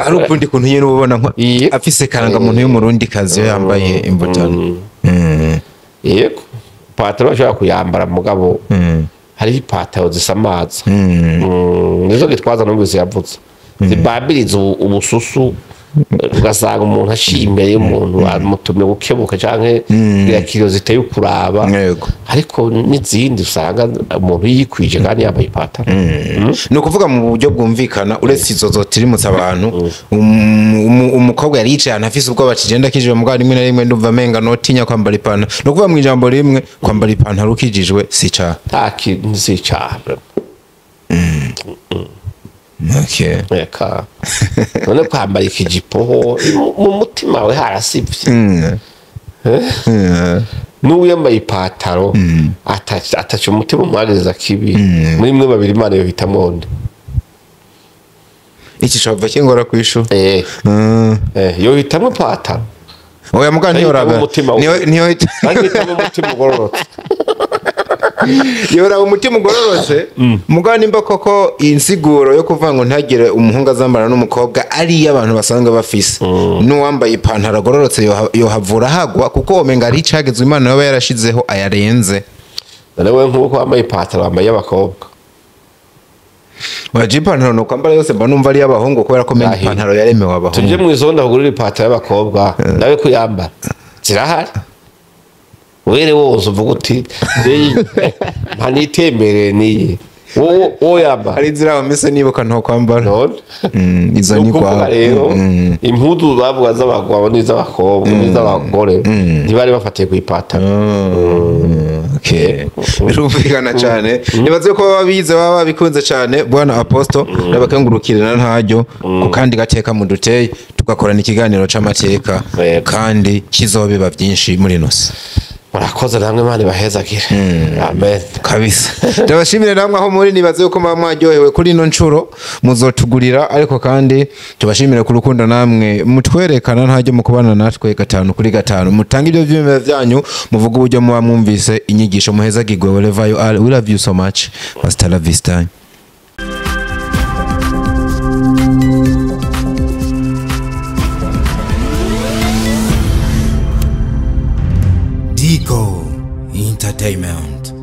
Hari ukundi kuntu nyine uba ubona nko Yego. afise karangamuntu y'umurundi kazi iyo yambaye imvutano. Yego, ipataro bashobora kuyambara, mugabo hariho ipataro zisamaza. Nizo Gitwaza numvise yavutse zibabiriza ubususu, ugasanga umuntu aciye imbere y'umuntu amutumye gukebuka canke kiriya ziteye ukuraba. Ariko n'izindi usanga umuntu yikwije kandi yambaye ipataro. Ni ukuvuga mu buryo bwumvikana, uretse izo zotirimutse abantu, umukobwa yari yicaye ahantu afise ubwoba kigenda kijwe, mugabo rimwe na rimwe ndumva amenga notinya kwambara ipantaro. Ni ukuvuga mu ijambo rimwe, kwambara ipantaro ukijijwe si icaha? Nta kintu, si icaha. Reka none kwambara ikijipo ho mu mutima we harasivye. N'uwiyambaye ipataro ataca umutima umwagiriza kibi, muri mwe babiri Imana yohitamwo nde? Iki cova kingora kwishura. Yohitamwo ipataro. Oya, mugabo ntiyoraba Umutima niyo Bahitamwo umutima ugororotse. Yoraba umutima ugororotse, mugabo nimba koko insiguro yo kuvuga ngo ntagire umuhungu azambara n'umukobwa ari iyo abantu basanzwe bafise, n'uwambaye ipantaro agororotse yohavura hagwa, kuko womenga ari icagezwe Imana yoba yarashizeho ayarenze. None we nk'uko wambaye ipataro, wambaye iy'abakobwa? Waje ipantaro no kwambara yose mba numva ari iy'abahungu, kubera ko menya Ahi. ipantaro yaremewe abahungu. Tuje mu izonda kugurira ipataro y'abakobwa nawe kuyambara, zirahari. Were wose uvuga uti: "Niyi, mpa nitemberere niyi." Wowe yambara? Hari inzira aho nibuka nto kwambara. None Izo ni ukuvuga kwa rero impuzu bavuga z'abagabo n'iz'abakobwa n'iz'abagore ntibari bafatiye ku ipataro. Okay. Birumvikana cyane. Nibaze ko baba bize, baba babikunze cyane. Bwana Apostle, n'abakengurukire na ntaryo ku kandi gateka muduteye tugakorana ikiganiro c'amateka, kandi kizobiba byinshi muri nosi. Murakoze namwe, Imana ibahezagire, amen. Kabisa, ndabashimire namwe aho muri. Nibaze yuko muba mwaryohewe kuri ino nshuro, muzotugurira. Ariko kandi tubashimire ku rukundo namwe mutwerekana ntajya mu kubana natwe gatanu kuri gatanu. Mutange ibyo vyiyumviro vyanyu, muvuge uburyo muba mwumvise inyigisho. Muhezagirwe wherever you are. We love you so much. Hasta la vista. Dico Entertainment.